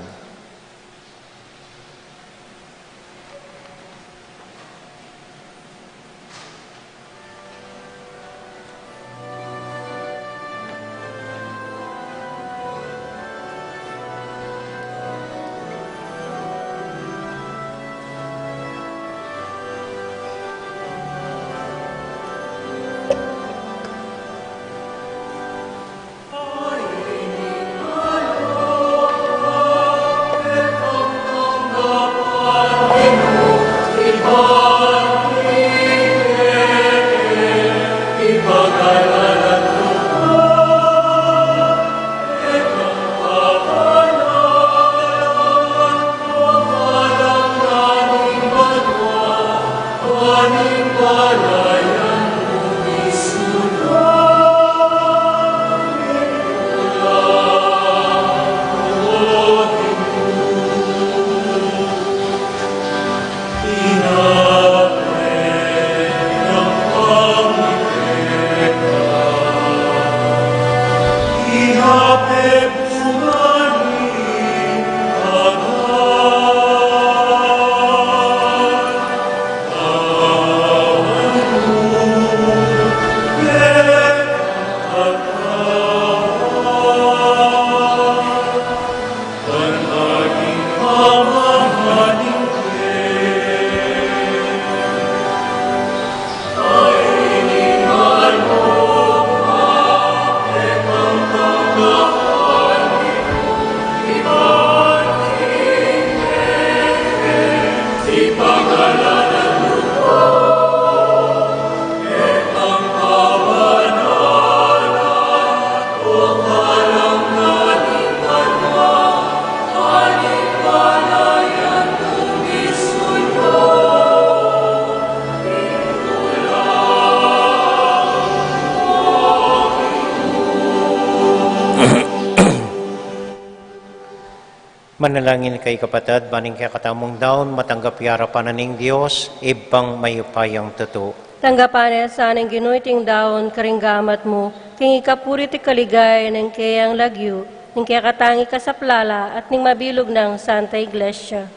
Manalangin kayu kapatad, ban ing kekatamung daun matanggap ya arapan na ning Dios, Ibpang mayupayang tutu. Tanggapan na sana ning Ginu iting daun karing gamat mu, king ikapuri at ikaligaya ning keyang lagyu, ning kekatang ikasaplala at ning mabilug nang Santa Iglesia.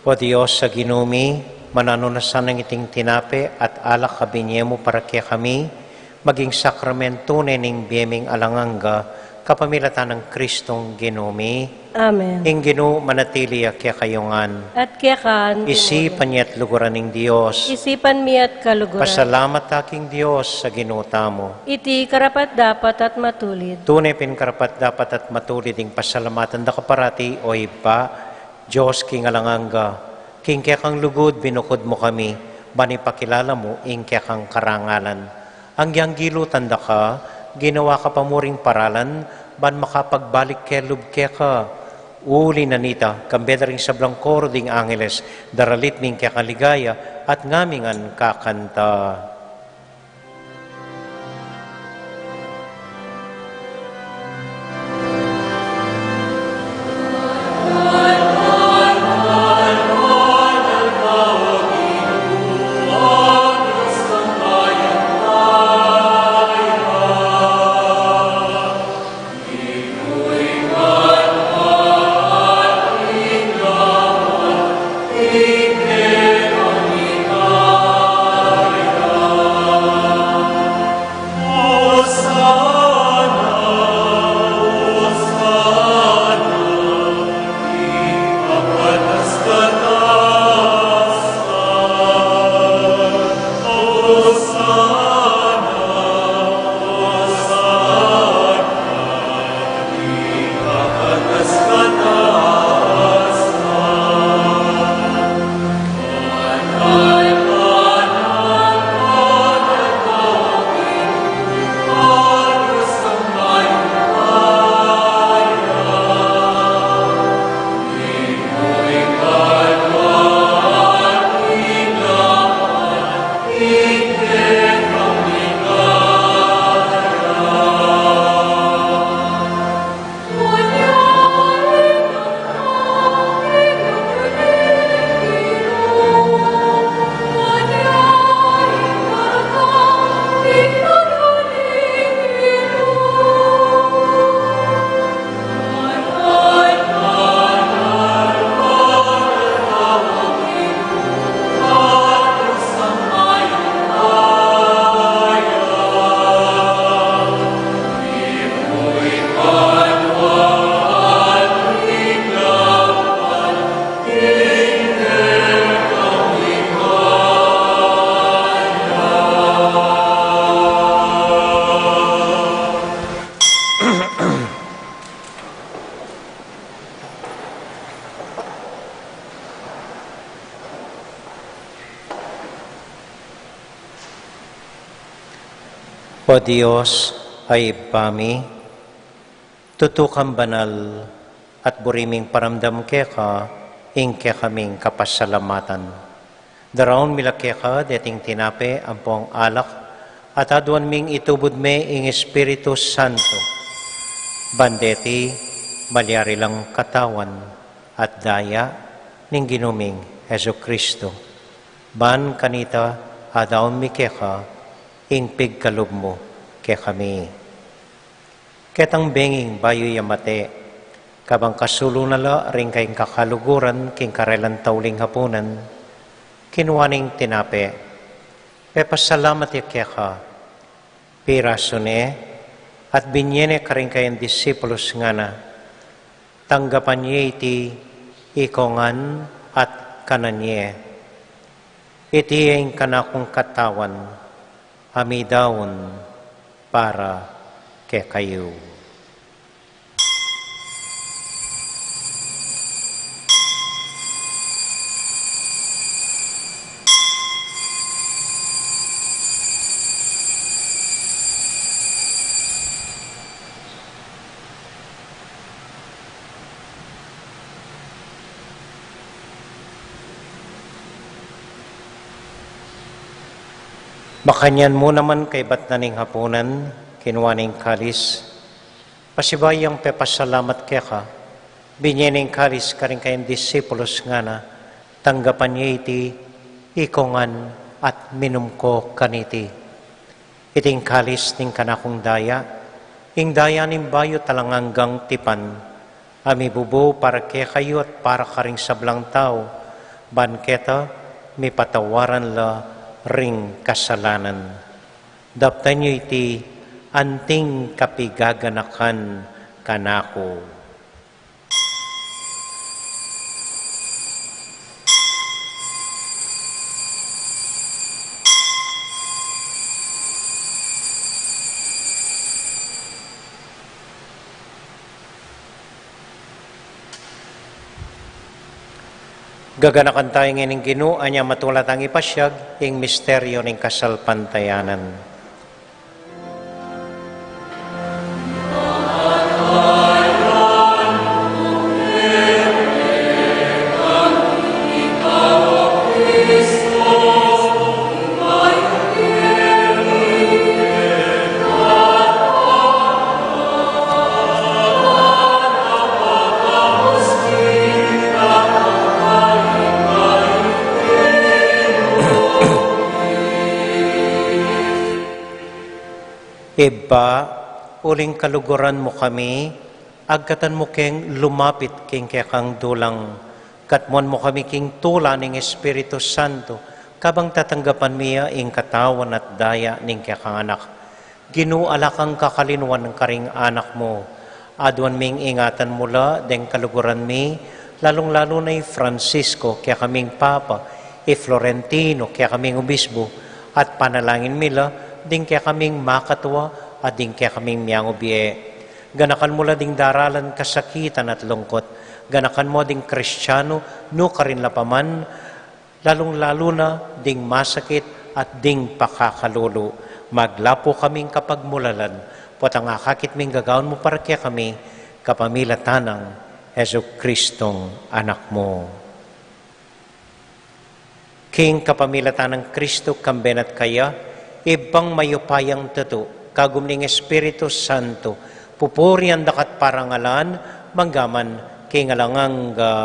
O Dios a Ginu mi, mananu na sanang iting tinape at alak a binie mu para kekami maging sakramentu ne ning bie ming alang angga, kapamilatan nang Kristong Ginu mi. Amen. Ing Ginu manatili ya kekayu ngan. At keka mu rin. Isipan ye at luguran ing Dios. Isipan mi at kaluguran. Pasalamat ta king Dios a Ginu tamu. Iti karapat-dapat at matulid. Tune pin karapat-dapat at matulid ing pasalamatan da ka parati, o Ibpa, Dios king alang angga. King kekang lugud binukud mu kami, ban ipakilala mu ing kekang karangalan. Anggyang gilutan da ka, ginawa ka pa mu ring paralan, ban makapagbalik kelub keka. Uli na nita, kambe da ring sablang koro ding angeles, daralit mi ing kekang ligaya, at ngami ngan kakanta. O Dios, a Ibpa mi, tutu kang banal, at buri ming paramdam keka ing kekaming kapasalamatan. Daraun mi la keka deting tinape ampong alak, at aduan ming itubud me ing Espiritu Santo. Ban deti malyari lang katawan at daya ning Ginu ming Jesucristo. Ban kanita adaun mi keka ing pigkalub mu kekami. Ketang benging bayu ya mate, kabang kasulu na la ring kayang kakaluguran king karelang tauling hapunan, kinua ne ing tinape, pepasalamat ya keka, pirasu ne, at binye ne karing kayang disipulus, ngana, tanggapan ye iti ikongan at kanan ye. Iti ing kanakung katawan, a midaun para kekayu. Makanyan mu naman kaybat na ning hapunan, kinua ne ing kalis, pasibayu yang pepasalamat keka, binye ne ing kalis karing kayang disipulus, ngana, tanggapan ye iti ikongan at minum ko kaniti. Iti ing kalis ning kanakung daya, ing daya ning bayu at alang anggang tipan, a mibubu para kekayu at para karing sablang tau, ban keta mipatawaran la ring kasalanan. Daptan yu iti anting kapigaganakan kanaku. Gaganakan tamu ngening Ginu, anya matula tang ipasiag ing misteryu ning kasalpantayanan. Ibpa, uling kaluguran mu kami, agkatan mu keng lumapit king kekang dulang, katmuan mu kami king tula ning Espiritu Santo, kabang tatanggapan mi ya ing katawan at daya ning kekang Anak. Ginu, ala kang kakalinuan karing anak mu. Aduan ming ingatan mu la deng kaluguran mi, lalung-lalu na i Francisco, kekaming Papa, i Florentino, kekaming Obispo, at panalangin mi la ding kekaming makatua at ding kekaming miangubie. Ganakan mu la ding daralan kasakitan at lungkut. Ganakan mu ding Kristiano, nukarin la pa man, lalung-lalu na ding masakit at ding pakakalulu. Maglapu kaming kapagmulalan, potang akakit ming gagawan mu para kekami, kapamilatan nang Jesucristong Anak mu. King kapamilatan nang Kristo, kambe na at kaya, Ibpang mayupayang tutu, kagum ning Espiritu Santo, pupurian da ka at parangalan, mangga man king alang angga.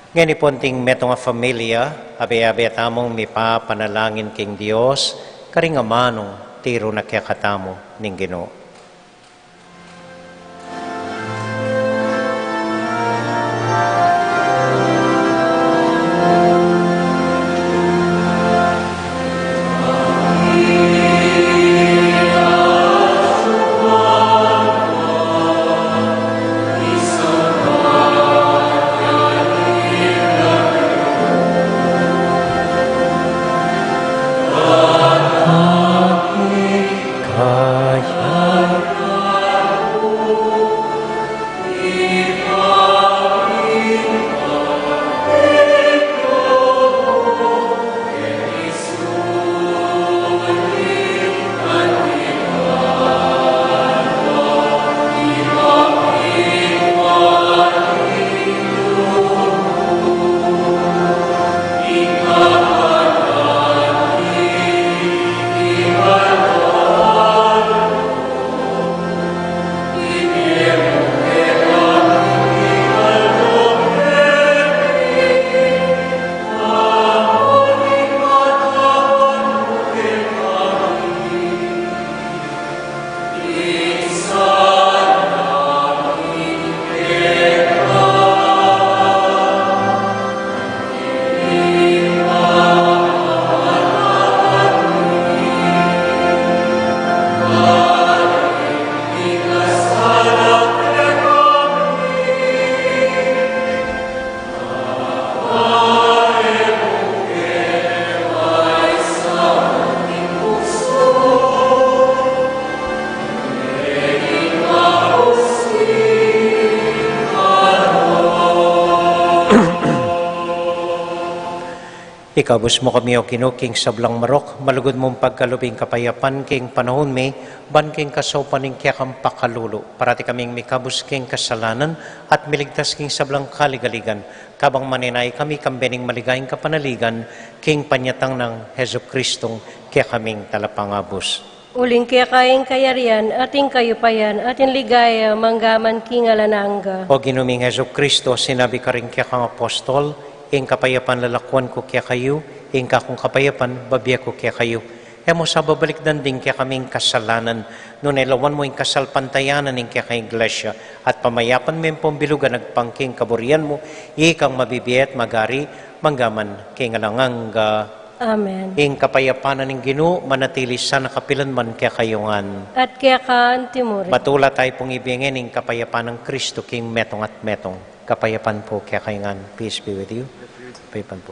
Ngeni pung metung a familia, abe-abe tamung mipapanalangin king Dios, karing amanung tiru na kekatamu ning Ginu. Ikabus mu kami, O Ginu, king sablang marok, malugud mung pagkalub ing kapayapan king panaun mi, ban king kasaupan ning kekang pakalulu, parati kaming mikabus king kasalanan, at miligtas king sablang kaligaligan, kabang manenaya kami kambe ning maligayang kapanaligan, king panyatang nang Jesucristong kekaming Talapangabus. Uling keka ing kayarian, at ing kayupayan, at ing ligaya, mangga man king alang angga. O Ginu ming Jesucristo, sinabi karing kekang apostol, ing kapayapan lalakuan ku kekayu, ing kakung kapayapan bibie ku kekayu. E mu sa babalikdan ding kekaming kasalanan, nune lawan mu ing kasalpantayanan ning kekang Iglesia, at pamayapan me ampong bilugan agpang king kaburian mu, ikang mabibie at magari, mangga man king alang angga. Amen. Ing kapayapan na ning Ginu manatili sana kapilan man kekayu ngan. At keka anti mu rin. Matula tayu pung ibie ngan ing kapayapan nang Kristo king metung at metung. Kapayapan pu kekayu ngan. Peace be with you. Kapayapan pu.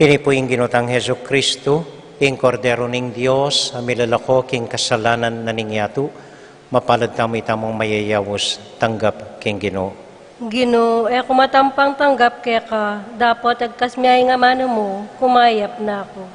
Ini pu ing Ginu tang Jesucristo, ing Kordero ning Dios, a milalako king kasalanan na ning yatu. Mapalad tamu, itamung mayayaus tanggap king Ginu. Ginu, e ku matampang tanggap keka, dapot agkas me ing amanu mu, kumayap na ku.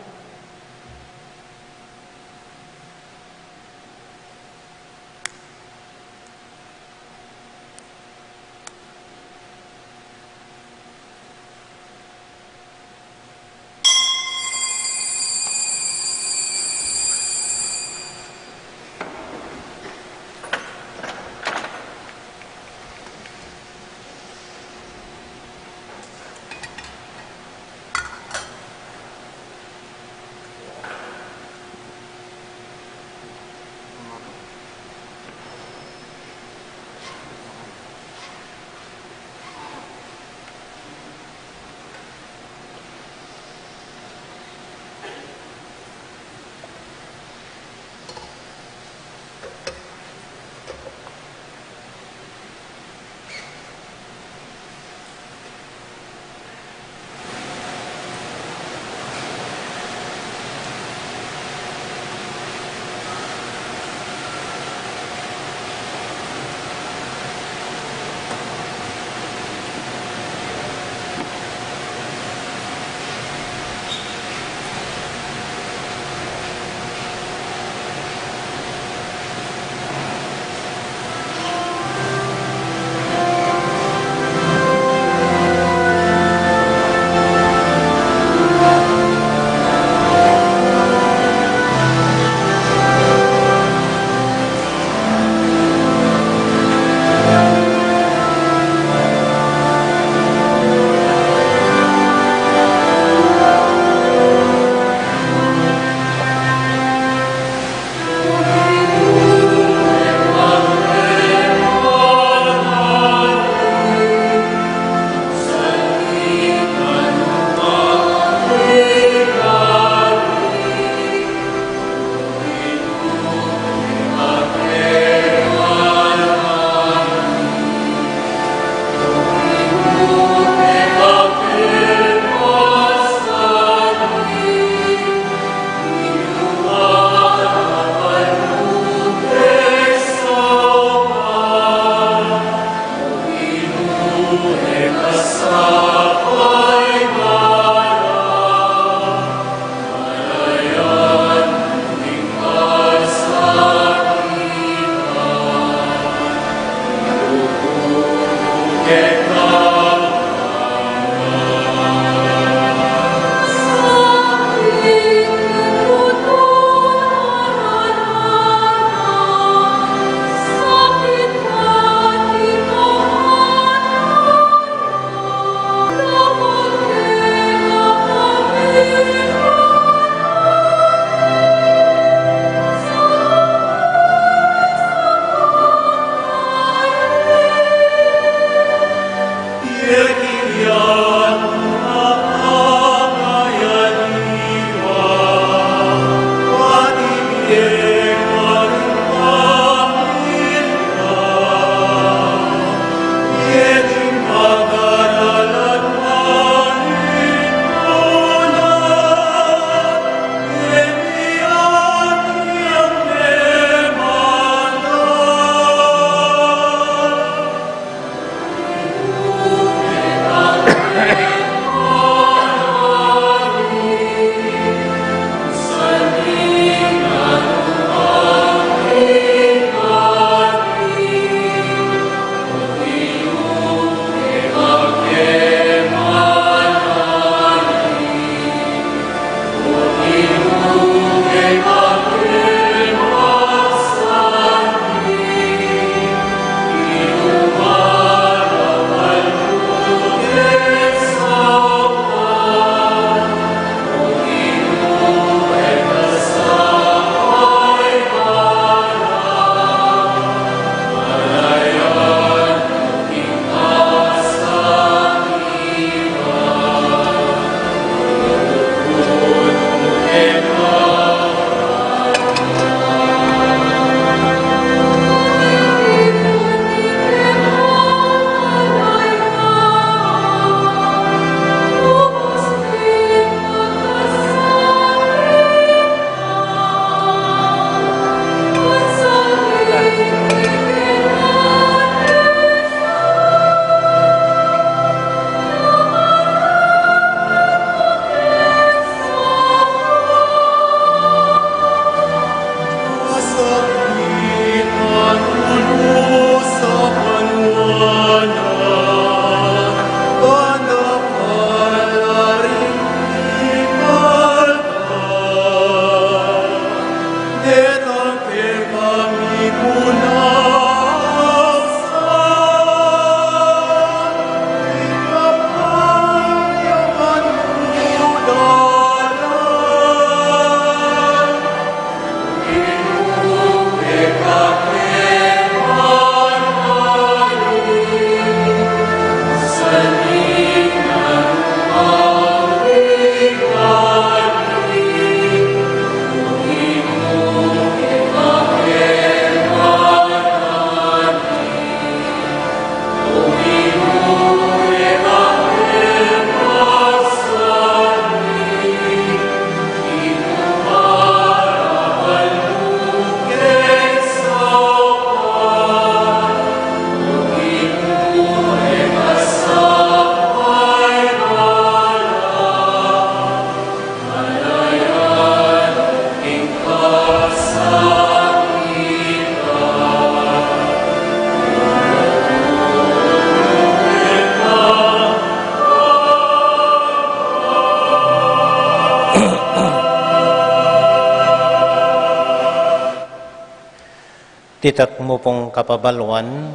Ditak mu pung kapabaluan,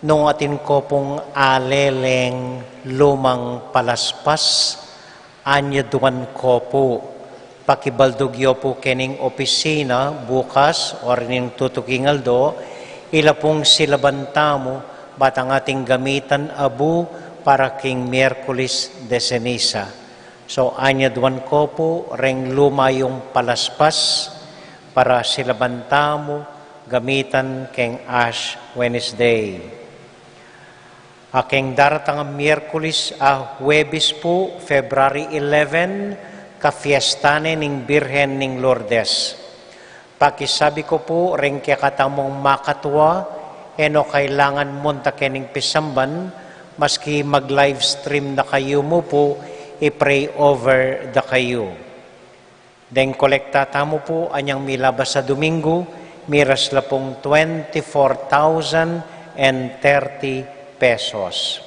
nung atin ko pung aleleng lumang palaspas, anyaduan ko pu, pakibaldug yu pu kening opisina bukas o ring tutuking aldo, ila pung silaban tamu, batang ating gamitan abu para king Miyerkules de Ceniza. So, anyaduan ko pu reng luma yung palaspas para silaban tamu gamitan keng Ash Wednesday. A keng daratang a Miyerkules a Huwebes pu, February eleven, kafiesta ne ning Birhen ning Lourdes. Pakisabi ko pu reng kekatamung makatua, e no kailangan munta kening pisamban, maski mag-livestream na kayu mu pu, i-pray over da kayu. Deng kolekta tamu pu, anyang milabas a Domingo, miras la pung twenty-four thousand and thirty pesos.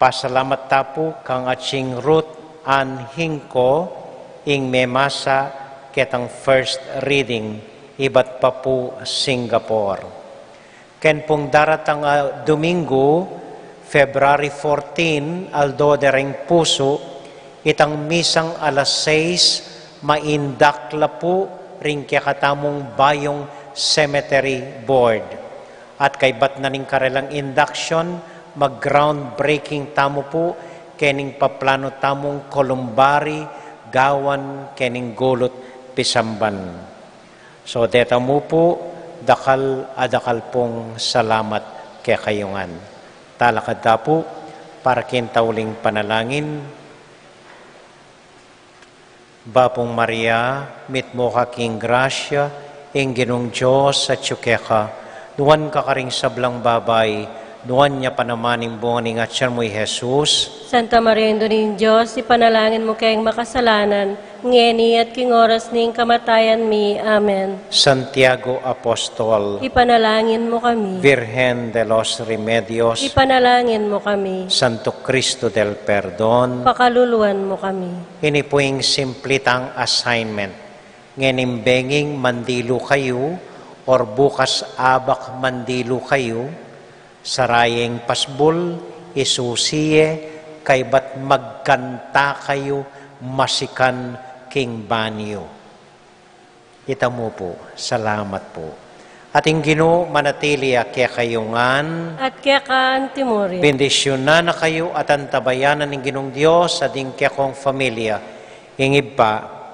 Pasalamat ta pu kang Atsing Ruth Ann Hingko, ing memasa ketang first reading, ibat pa pu Singapore. Ken pung daratang a Domingo, February fourteen, aldo de reng pusu, itang misang alas sais, maindak la pu ring kekatamung bayung cemetery board. At kaybat na ning karelang induction, mag-groundbreaking tamu pu kening paplanu tamung columbary gawan kening gulut pisamban. So, deta mu pu, dakal a dakal pung salamat kekayu ngan. Talakad ta pu para king tauling panalangin. Bapung Maria, mitmu ka king grasya, ing Ginung Dios atyu keka, nuan ka karing sablang babai, nuan ya pa naman ing bunga ning atyan mu, i Jesus. Santa Maria, Indu ning Dios, ipanalangin mu keng makasalanan, ngeni at king oras ning kamatayan mi. Amen. Santiago Apostol, ipanalangin mu kami. Virgen de los Remedios, ipanalangin mu kami. Santo Cristo del Perdon, pakaluluan mu kami. Ini pu ing simple tang assignment. Ngening benging mandilu kayu, or bukas abak mandilu kayu, sara ye ing pasbul, isusi ye, kaybat magkanta kayu masikan king banyu. Ita mu pu, salamat pu. At ing Ginu manatili ya kekayu ngan. At keka anti murin. Bendisyunan na kayu at antabayanan ning Ginung Dios a ding kekong familia, ing Ibpa,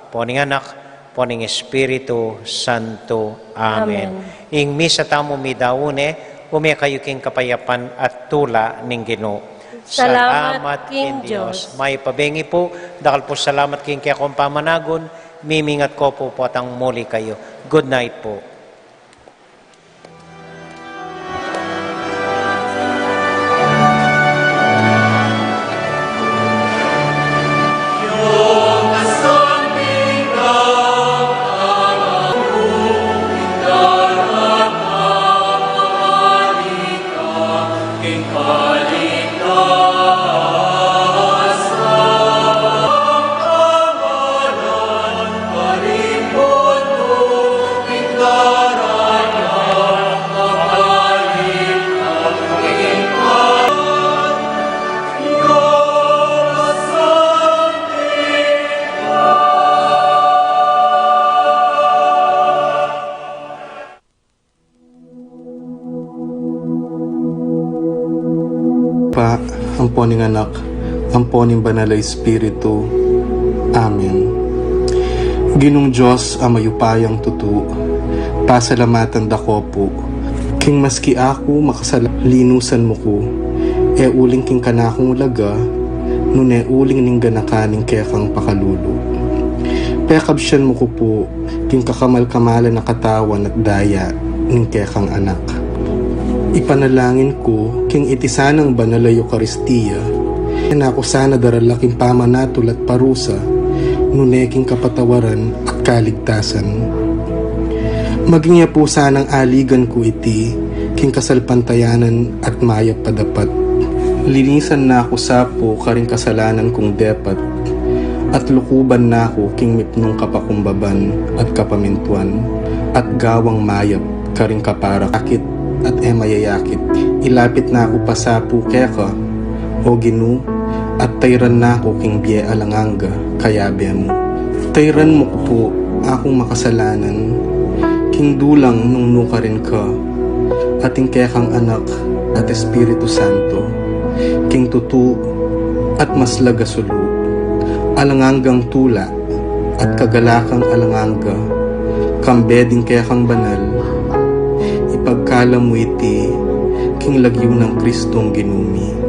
ampo ning Anak, ampo ning Espiritu Santo. Amen. Amen. Ing misa tamu midaun ne, ume kayu king kapayapan at tula ning Ginu. Salamat king Dios. Mayap a bengi pu, dakal pu salamat king kekong pamanagun, mimingat ko pu potang muli kayu. Good night pu. Ibpa, ampo ning Anak, ampo ning Banal a Espiritu. Amen. Ginung Dios a mayupayang tutu, pasalamatan da ko pu, king maski aku makasala, linusan mu ku, e uling king kanakung laga, nune uling ning ganakan ning kekang pakalulu. Pekabsian mu ku pu, king kakamal-kamalan a katawan at daya ning kekang Anak. Ipanalangin ku, king iti sanang banal a Eukaristia, e na ku sana darala king pamanatul at parusa, nune king kapatawaran at kaligtasan. Maging ya pu sanang aligan ku iti, king kasalpantayanan at mayap a dapat. Linisan na ku sa pu karing kasalanan kung depat, at lukuban na ku king mipnung kapakumbaban at kapamintuan, at gawang mayap karing kaparak, akit at e mayayakit. Ilapit na ku pasapu keka, O Ginu, at tayran na ku king bie alang angga, kayabe mu. Tayran mu ku pu akung makasalanan, king dulang nung nukarin ka, at ing kekang Anak at Espiritu Santo, king tutu at maslag a sulu, alang anggang tula, at kagalakan alang angga, kambe ding kekang banal, ipagkalam mu iti king lagyu nang Kristong Ginu mi.